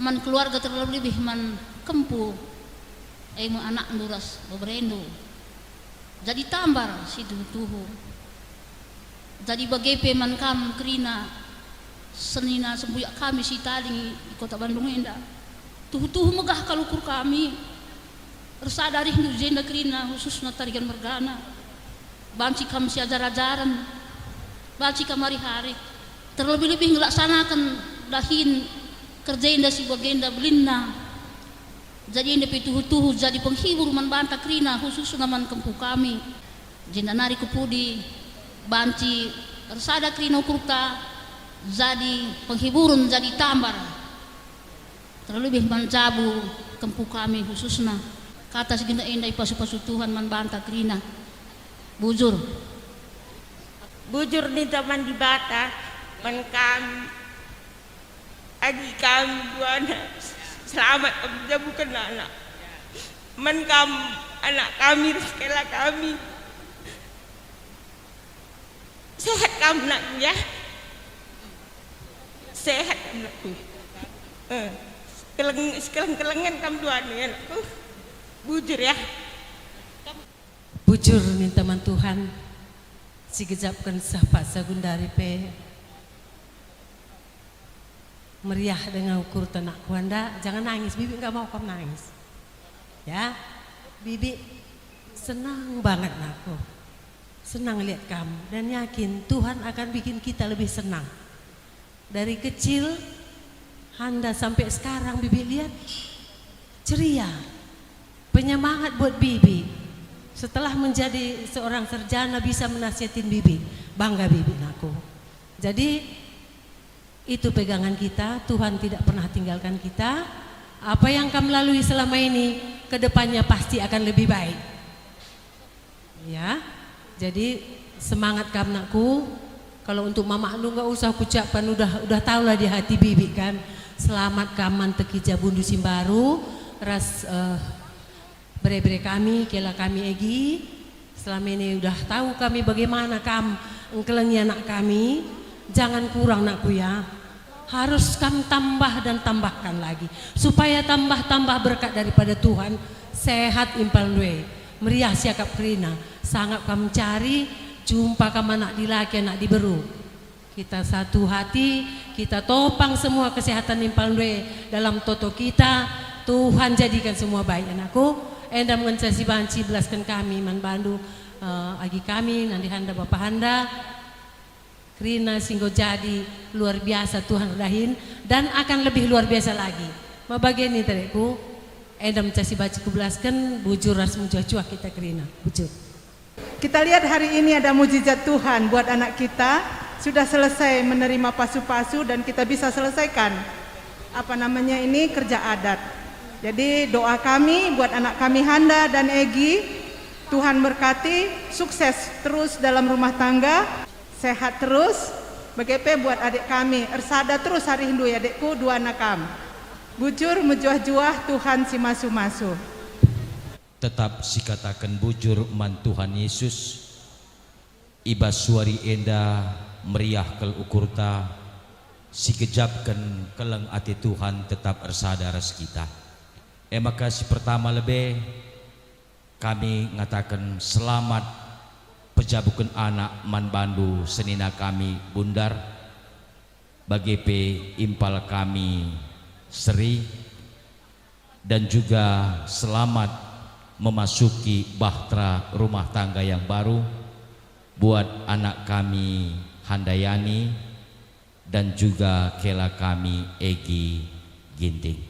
man keluarga, terlebih man kempu, e me anakndu ras beberendu. Jadi tambar si tuhu-tuhu. Jadi bage pe man kam kerina senina sembuyak kami si tading i kota Bandung enda. Tuhu-tuhu megah kal ukur kami. Ersada arihndu jenda kerina, khususna Tarigan mergana. Banci kam siajar-ajaren, banci kam ari-ari, terlebih-lebih ngelaksanaken dahin kerja enda si bagenda belinna. Jadi enda pe tuhu-tuhu jadi penghibur man banta kerina, khususna man kempu kami. Jenari ku pudi banci ersada kerina ukurta jadi penghiburen, jadi tambar, terlebih man jabu kempu kami khususna. Kata si genda enda ipasu-pasu Tuhan man banta kerina. Bujur. Bujur ninta man Dibata, man kami. Adi kam duana, selamat kam jabuken anak. Man kam, anak kami ras kela kami. Sehat kam, nakku, ya? Sehat kam, nakku. Eh, keleng, keleng-kelengen kam duana, ya, nakku. Bujur, ya. Bujur ninta man Tuhan, si gejapken seh paksa gundari pe. Meriah denga ukurta, nakku, enda, jangan nangis, Bibi enggak mau kam nangis. Ya, Bibi senang banget, nakku. Senang lihat kamu dan yakin Tuhan akan bikin kita lebih senang. Dari kecil, Handa, sampai sekarang Bibi lihat ceria, penyemangat buat Bibi. Setelah menjadi seorang sarjana bisa menasihatin Bibi, bangga Bibi, nakku. Jadi, itu pegangan kita, Tuhan tidak pernah tinggalkan kita. Apa yang kam lalui selama ini, ke depannya pasti akan lebih baik. Ya, jadi semangat kam, nakku. Kalau untuk mamakndu nggak usah kucapkan, udah, udah tahulah di hati Bibi, kan. Selamat kam man teki jabundu si mbaru, ras, eh, bere-bere kami, kela kami Egi. Selama ini udah tahu kami bagaimana kam engkelengi anak kami. Jangan kurang, nakku, ya. Harus kam tambah dan tambahkan lagi, supaya tambah-tambah berkat daripada Tuhan. Sehat impalndu e, meriah siakap kerina, sangap kam mencari, jumpa kam anak dilaki, anak diberu. Kita satu hati, kita topang semua kesehatan impalndu e dalam toto kita. Tuhan jadikan semua baik, anakku. Enda me ngenca si banci belasken kami man bandu, eh, agi kami, nande Handa, Bapa Handa. Kerina si enggo jadi luar biasa Tuhan erdahin dan akan lebih luar biasa lagi. Mabage ninta, dekku, enda me ngenca si banci kubelasken, bujur ras mejuah-juah kita kerina. Bujur. Kita lihat hari ini ada mujizat Tuhan buat anak kita, sudah selesai menerima pasu-pasu dan kita bisa selesaikan, apa namanya ini, kerja adat. Jadi doa kami buat anak kami Handa dan Egi, Tuhan berkati, sukses terus dalam rumah tangga, sehat terus. Bage pe buat adik kami, ersada terus arihndu ya, dekku, duana kam. Bujur mejuah-juah, Tuhan si masu-masu. Tetap sikataken bujur man Tuhan Yesus. I bas wari enda meriah kal ukurta, sigejapken keleng ate Tuhan tetap ersada ras kita. E maka si pertama lebe, kami ngataken selamat pejabuken anak man bandu senina kami Bundar, bage pe impal kami Seri, dan juga selamat memasuki bahtera rumah tangga yang baru buat anak kami Handayani dan juga kela kami Egi Ginting.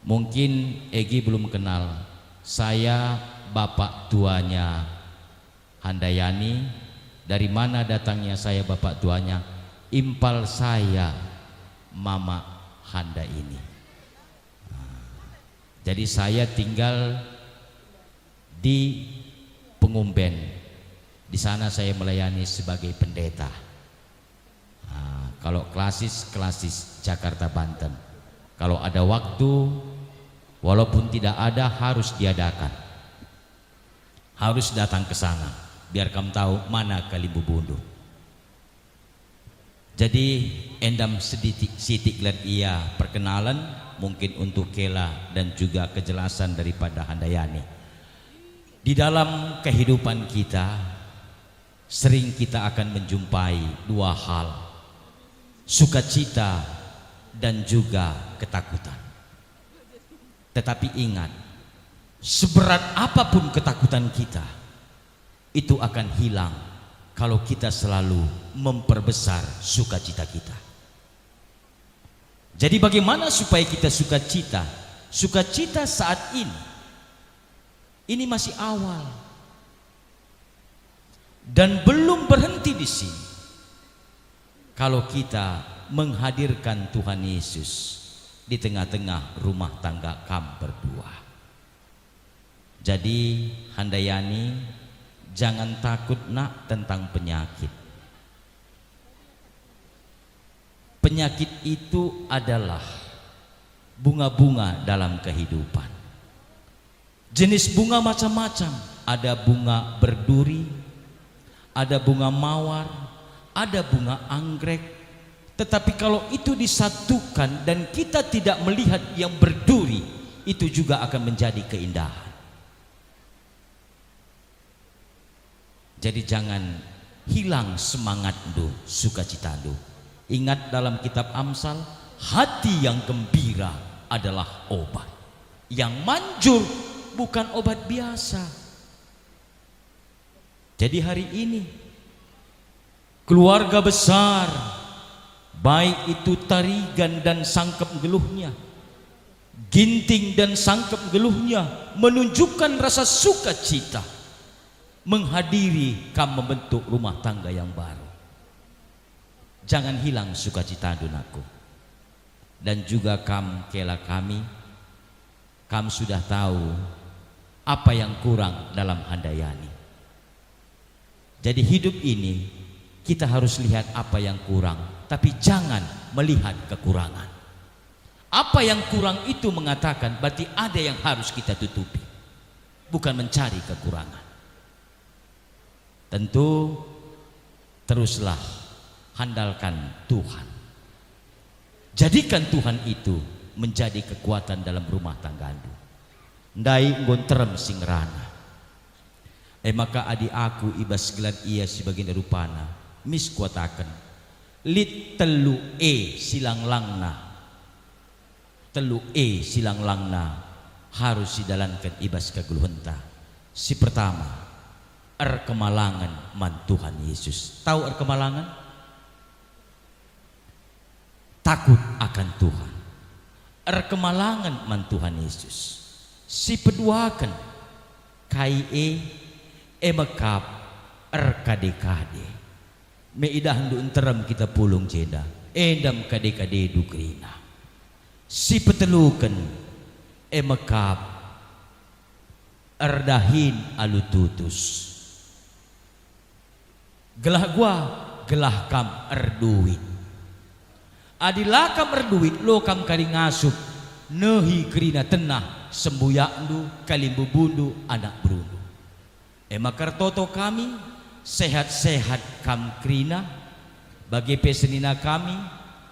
Mungkin Egi belum kenal, saya bapak tuanya Handayani. Dari mana datangnya saya bapak tuanya? Impal saya mama Handa ini. Nah, jadi saya tinggal di Pengumben. Di sana saya melayani sebagai pendeta. Nah, kalau klasis, klasis Jakarta Banten. Kalau ada waktu, walaupun tidak ada, harus diadakan. Harus datang ke sana, biar kam tahu mana kalimbubundu. Jadi, enda me sitik, sitik lat ia perkenalan, mungkin untuk kela dan juga kejelasan daripada Handayani. Di dalam kehidupan kita, sering kita akan menjumpai dua hal, sukacita dan juga ketakutan. Tetapi ingat, seberat apapun ketakutan kita, itu akan hilang kalau kita selalu memperbesar sukacita kita. Jadi, bagaimana supaya kita sukacita? Sukacita saat ini, ini masih awal. Dan belum berhenti di sini. Kalau kita menghadirkan Tuhan Yesus di tengah-tengah rumah tangga kam berdua. Jadi, Handayani, jangan takut, Nak, tentang penyakit. Penyakit itu adalah bunga-bunga dalam kehidupan. Jenis bunga macam-macam, ada bunga berduri, ada bunga mawar, ada bunga anggrek. Tetapi kalau itu disatukan dan kita tidak melihat yang berduri, itu juga akan menjadi keindahan. Jadi jangan hilang semangatndu, sukacitandu. Ingat dalam kitab Amsal, hati yang gembira adalah obat. Yang manjur bukan obat biasa. Jadi hari ini, keluarga besar, baik itu tarigan dan sangkep geluhnya, ginting dan sangkep geluhnya, menunjukkan rasa sukacita menghadiri kam membentuk rumah tangga yang baru. Jangan hilang sukacitandu, nakku. Dan juga kam, kela kami, kam sudah tahu apa yang kurang dalam Handayani. Jadi hidup ini kita harus lihat apa yang kurang, tapi jangan melihat kekurangan. Apa yang kurang itu mengatakan berarti ada yang harus kita tutupi, bukan mencari kekurangan. Tentu, teruslah handalkan Tuhan. Jadikan Tuhan itu menjadi kekuatan dalam rumah tanggandu. Ndai enggo nterem si ngerana. E maka adi aku i bas gelar Ia si bagenda rupana, mis kuataken, lit telu E si langlangna. Telu E si langlangna harus sidalanken i bas kegeluhenta. Si pertama, erkemalangen man Tuhan Yesus. Tau erkemalangen? Takut akan Tuhan. Erkemalangen man Tuhan Yesus. Si peduaken, kai e, e mekap erkade-kade. Me idahndu nterem kita pulung jenda, enda me kade-kadendu kerina. Si peteluken, e mekap erdahin alu tutus. Gelah gua, gelah kam erduit. Adi la kam erduit, lo kam kari ngasup, nehi kerina tenah sembuyakndu, kalimbubundu, anak berundu. E maka ertoto kami, sehat-sehat kam kerina, bage pe senina kami,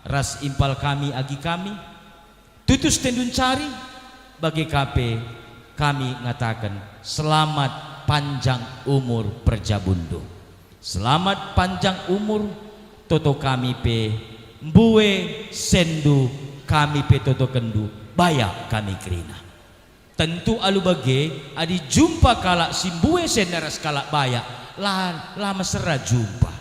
ras impal kami agi kami, tutus tendu ncari, bage ka pe kami ngataken, selamat panjang umur perjabunndu. Selamat panjang umur, toto kami pe, mbue senndu, kami pe totokenndu, bayak kami kerina. Tentu alu bage, adi jumpa kalak si mbue senna ras kalak bayak, la, la mesera jumpa.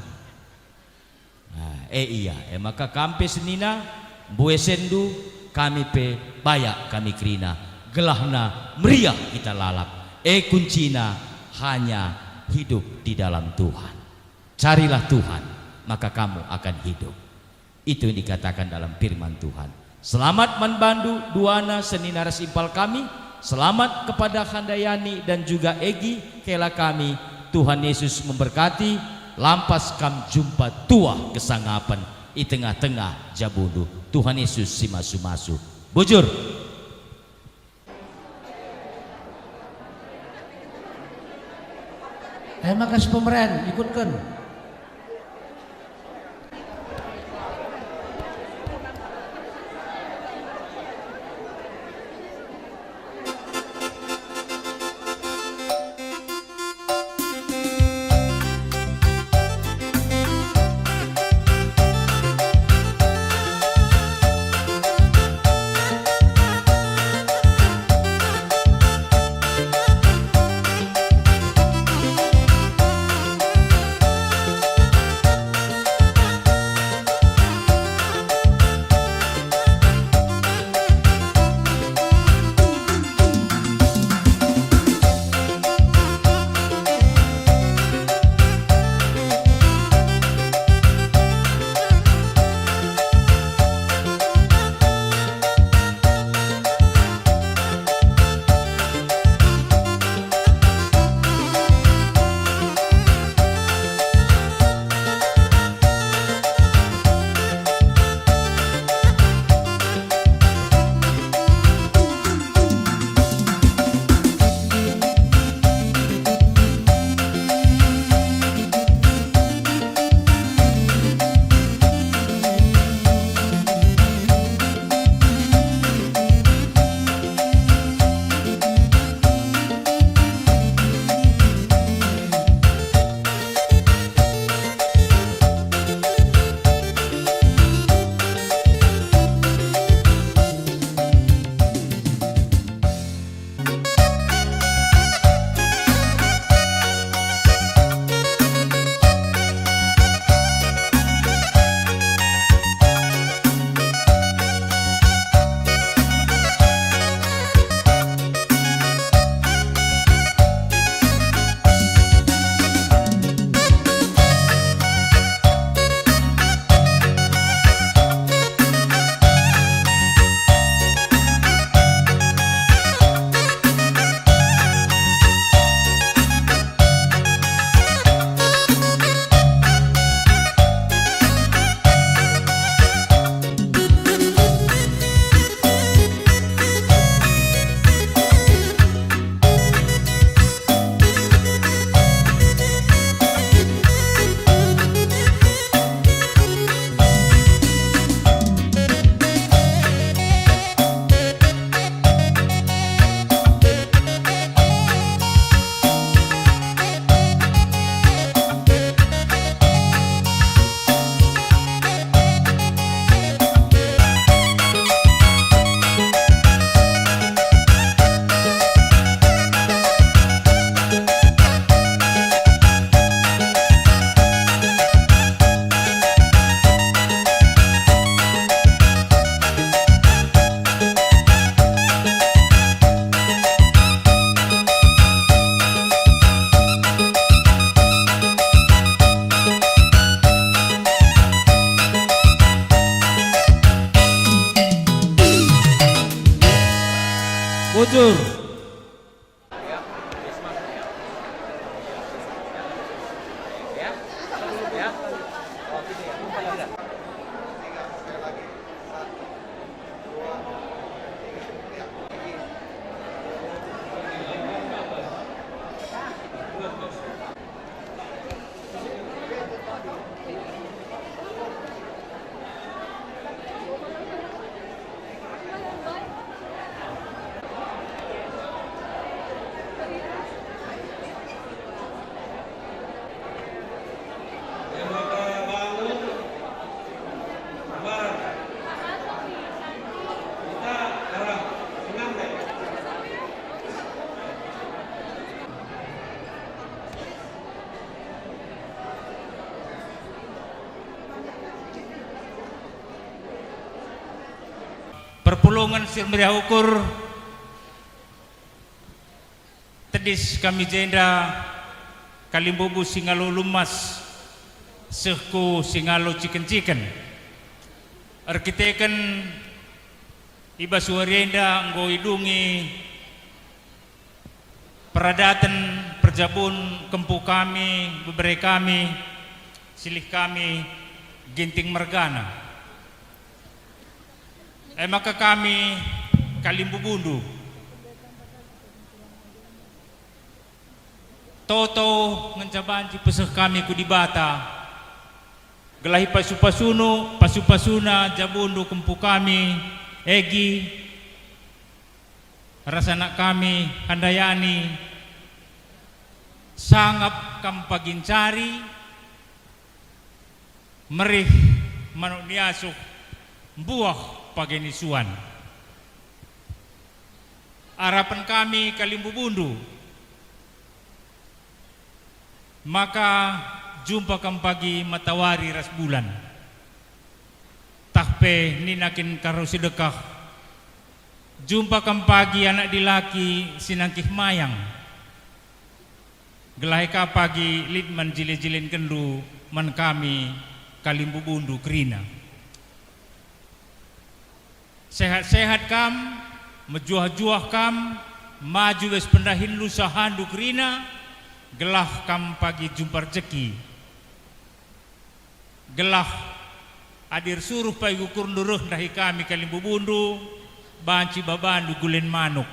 Nah, e ia, e maka kam pe senina, mbue senndu, kami pe bayak kami kerina, gelahna meriah kita lalap. E kuncina, hanya hidup di dalam Tuhan. Carilah Tuhan, maka kamu akan hidup. Itu yang dikatakan dalam firman Tuhan. Selamat man bandu, duana, senina ras impal kami. Selamat kepada Handayani dan juga Egi, kela kami. Tuhan Yesus memberkati. Lampas kam jumpa tuah kesangapen i tengah-tengah jabundu. Tuhan Yesus si masu-masu. Bujur. E maka si pemeren, ikutken. Perpulungen si meriah ukur, tedis kami jenda kalimbubu si ngalo lumas, seh ku si ngalo ciken-ciken. Erkiteken i bas wari enda enggo idungi peradaten perjabun kempu kami, bebere kami, silih kami, Ginting mergana. E maka kami kalimbubundu, toto ngenca banci peseh kami ku Dibata, gelah ipasu-pasunu, pasu-pasuna jabundu kempu kami, Egi, ras anak kami, Handayani, sangap kam pagi ncari merih manuk ni asuh, mbuah pagi ni suan. Arapen kami kalimbubundu, maka jumpa kam pagi matawari ras bulan. Tah pe nina kin karo si dekah, jumpa kam pagi anak dilaki si nangkih mayang. Gelah e ka pagi lit man jile-jilenkenndu man kami kalimbubundu kerina. Sehat-sehat kam, mejuah-juah kam, maju bas pendahinndu sahandu kerina, gelah kam pagi jumpa rejeki. Gelah adi ersuruh pagi ukurndu reh ndahi kami kalimbubundu, banci babandu gulen manuk.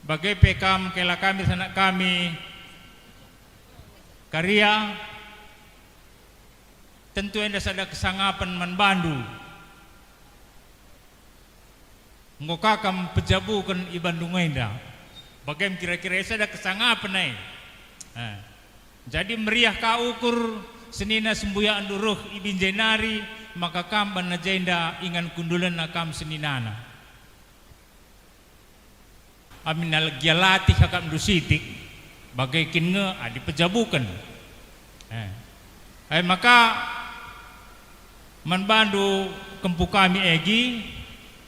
Bage pe kam kela kami ras anak kami, Karia, tentu enda sada kesangapen man bandu. Enggo ka kam pejabuken i Bandung enda. Bage me kira-kira sada kesangapen e. Eh. Jadi meriah ka ukur senina sembuyaenndu reh i Binjai nari, maka kam banna jenda ingan kundulenna kam seninana. Amin nalgia latih akapndu sitik, bage kin nge adi pejabuken. Eh. E maka man bandu kempu kami Egi,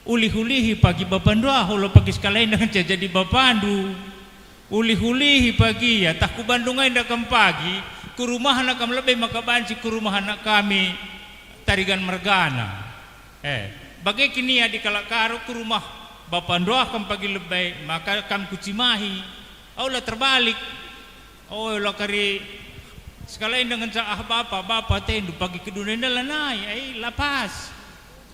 ulih-ulihi pagi bapandu ah, ula pagi sekali enda ngenca jadi bapandu. Ulih-ulihi pagi ia, tah ku Bandung enda kam pagi, ku rumahna kam lebe maka banci ku rumah anak kami Tarigan mergana. Eh, bage kin ia adi kalak Karo ku rumah bapandu ah kam pagi lebe, maka kam kucimahi. Aula terbalik. Oh, la kari sekali enda ngenca ah bapa, bapa atendu pagi kedundu enda lanai, ai la pas.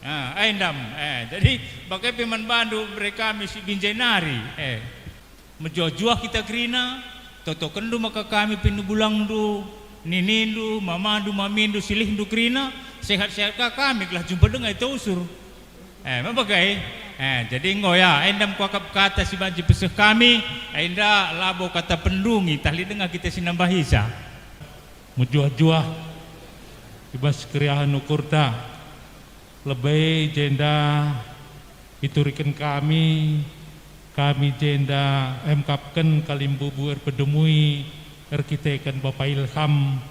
Ah, ai ndam. Eh, jadi bage pe man bandu bere kami si Binjai nari. Eh. Mejuah-juah kita kerina, totokenndu maka kami pe nubulangndu, ninindu, mamandu, mamindu, silihndu kerina, sehat-sehat ka kami gelah jumpa denga i Tausur. Eh, ma bage? Eh, jadi enggo ya, endam kuakap kata si banci peseh kami, enda labo kata pendungi, tah lit denga kita si nambahisa. Mejuah-juah i bas keriahen ukurta. Lebe jenda ituriken kami, kami jenda emkapken kalimbubu erpedemui erkiteken Bapa Ilham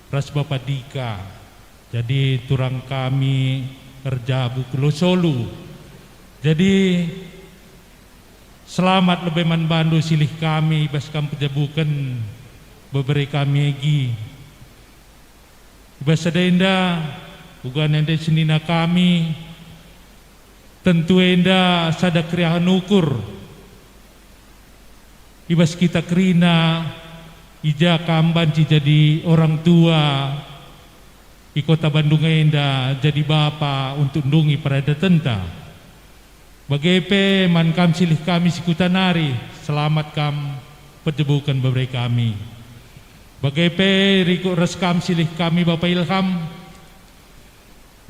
ras Bapa Dika. Jadi turang kami erjabu ku Losolu. Jadi selamat lebe man bandu silih kami i bas kam pejabuken bebere kami Egi. I bas sada enda, uga nande senina kami, tentu enda sada keriahen ukur i bas kita kerina, I ja kam banci jadi orang tua i kota Bandung enda, jadi bapa untuk ndungi peradatenta. Bage pe man kam silih kami si kuta nari, selamat kam pejebuken bebere kami. Bage pe rikut ras kam silih kami Bapa Ilham,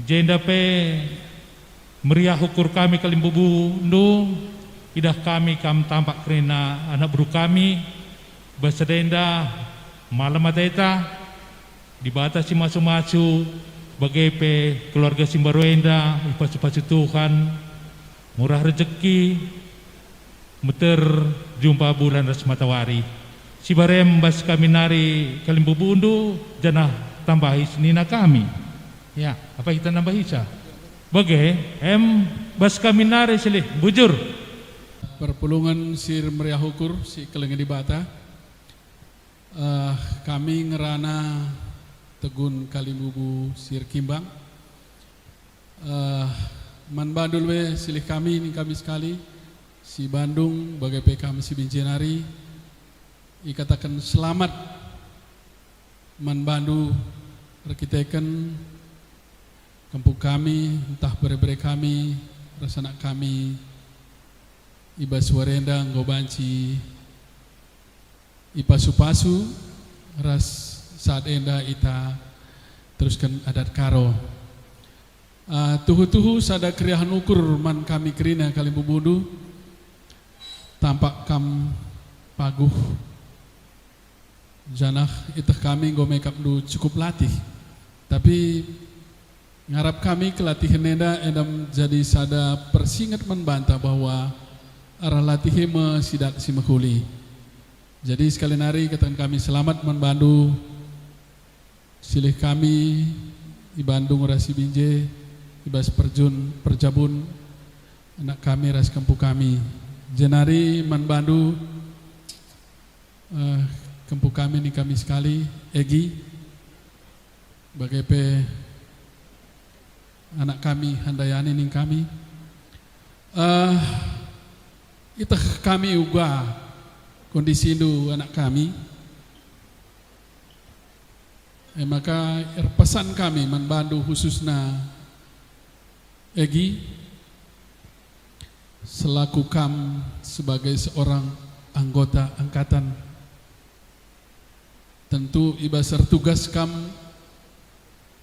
jenda pe meriah ukur kami kalimbubundu, idah kami kam tampak kerina anak beru kami, bas sada enda malem ateta, Dibata si masu-masu, bage pe keluarga si mbaru enda ipasu-pasu Tuhan, murah rejeki, meter jumpa bulan ras matawari. Sibar em bas kami nari kalimbubundu, janah tambahi senina kami. Ya, apa kita nambahisa? Bage, em bas kami nari silih, bujur. Perpulungen si meriah ukur, si kelengen Dibata. Eh, kami ngerana Tegun Kalimbubu si erkimbang. Eh, man bandu lebe silih kami, ning kami sekali, si Bandung, bage pe kami si Binjai nari, ikataken selamat man bandu erkiteken kempu kami, ntah bere-bere kami, ras anak kami, i bas wari enda enggo banci ipasu-pasu ras saat enda ita terusken adat Karo. Ah, tuhu-tuhu sada keriahen ukur man kami kerina kalimbubundu, tampak kam paguh, janah iteh kami enggo mekapndu cukup latih. Tapi ngarap kami kelatihen enda, enda menjadi sada persinget man banta bahwa arah latih e me si dat si mehuli. Jadi sekali nari kataken kami selamat man bandu, silih kami i Bandung ras i Binjai, i bas perjun, perjabun anak kami ras kempu kami. Jenari man bandu, eh, kempu kami ning kami sekali, Egi, bage pe anak kami, Handayani ning kami. Eh, iteh kami uga kondisindu anak kami. E maka erpesan kami man bandu khususna Egi, selaku kam sebagai seorang anggota angkatan. Tentu i bas ertugas kam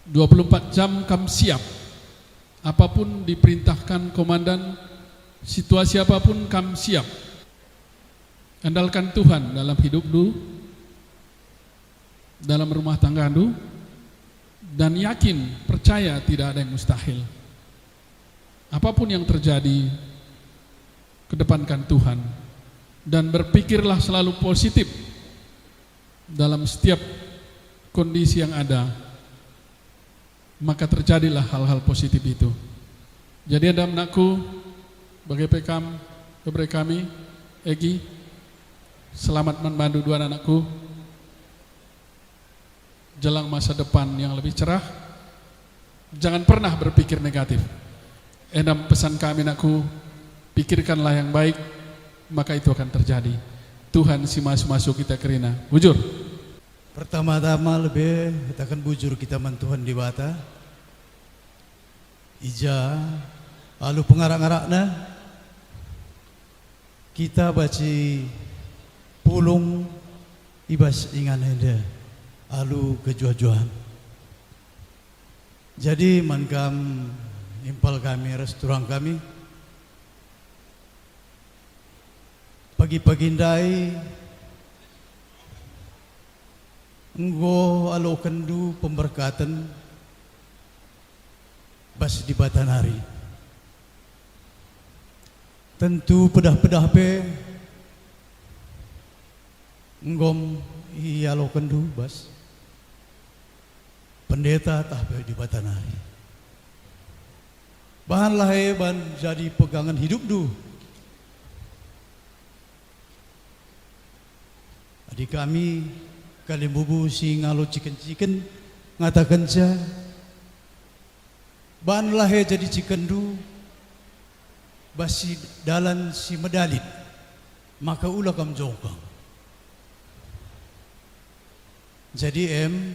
dua puluh empat jam kam siap. Apapun diperintahkan komandan, situasi apapun kam siap. Andalkan Tuhan dalam hidupndu, dalam rumah tanggandu, dan yakin, percaya tidak ada yang mustahil. Apapun yang terjadi, kedepankan Tuhan dan berpikirlah selalu positif dalam setiap kondisi yang ada, maka terjadilah hal-hal positif itu. Jadi, enda anakku, bage pe kam, bebere kami, Egi, selamat man bandu dua anakku. Jelang masa depan yang lebih cerah, jangan pernah berpikir negatif. Enda pesan kami, anakku, pikirkanlah yang baik, maka itu akan terjadi. Tuhan si masu-masu kita kerina. Bujur. Pertama-tama lebe kataken bujur kita man Tuhan Dibata. I ja alu pengarak-ngarakna kita banci pulung i bas ingan enda alu kejuah-juahen. Jadi man kam impal kami ras turang kami, pagi-pagi ndai enggo alokenndu pemberkaten bas Dibata nari. Tentu pedah-pedah pe enggo ialokenndu bas pendeta tah pe Dibata nari. Bahanlah e ban jadi pegangen hidupndu. Adi kami kalimbubu si ngalo ciken-ciken ngatakenca, banlah e jadi cikenndu bas si dalan si medalit, maka ula kam jongkang. Jadi, Em,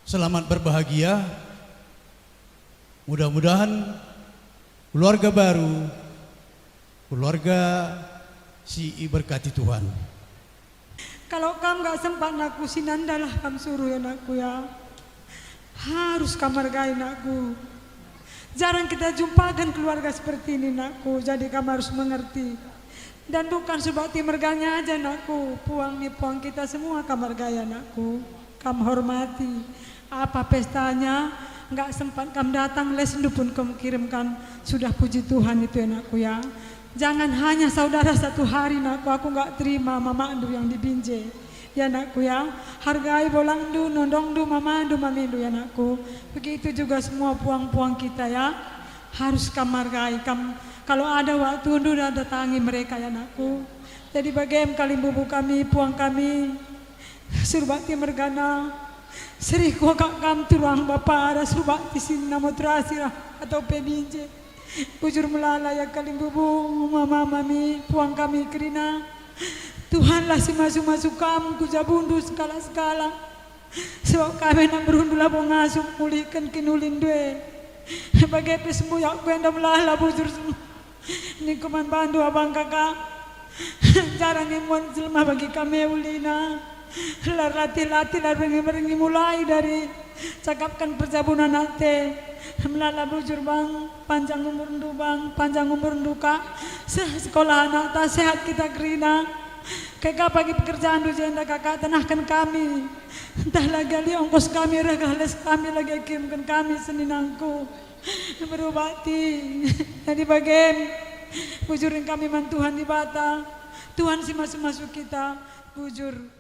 selamat berbahagia. Mudah-mudahan keluarga baru, keluarga si iberkati Tuhan. Kalau kam nggak sempat, nakku, si nandalah kam suruh, ya, nakku, ya. Harus kam hargai, nakku. Jarang kita jumpakan keluarga seperti ini, nakku, jadi kam harus mengerti. Dan bukan Surbakti mergana aja, nakku, puang ni puang kita semua kam hargai, anakku. Kam hormati. Apa pestanya, nggak sempat kam datang, lesndu pun kam kirimkan. Sudah, puji Tuhan itu, anakku, ya. Jangan hanya saudara satu hari, nakku, aku nggak terima mamakndu yang di Binjai. Ya, nakku, ya, hargai bolangndu, nondongndu, mamandu, mamindu, ya, nakku. Begitu juga semua puang-puang kita, ya. Harus kam hargai, kam, kalau ada waktundu, datangi mereka, ya, nakku. Jadi bagem kalimbubu kami, puang kami, Surbakti mergana, seri kuakap kam turang bapa ras Surbakti si namo terasi rah atau pe Binjai. Bujur melala, ya, kalimbubu, mama, mami, puang kami kerina. Tuhanlah si masu-masu kam ku jabundu sekalak-sekalak. Sebab kami anak berundu labo ngasup mulihken kiniulinndu e. Bage pe sembuyak ku enda melala bujur sem-, ningku man bandu abang kakak. Jarang imuat jelma bagi kami ulina. Lar latih-latih, lar berngi-berngi, mulai dari cakapken perjabunan ate. Melala bujur, Bang, panjang umurndu, Bang, panjang umurndu, Kak. Seh, sekolah anakta, sehat kita kerina. Kai ka pagi pekerjaanndu jenda, Kakak, tenahken kami. Ntah lagi ali ongkos kami reh gelah les kami lagi kirimken kami seninangku. Beru bakti. Jadi bagem, bujur kami man Tuhan Dibata. Tuhan si masu-masu kita, bujur.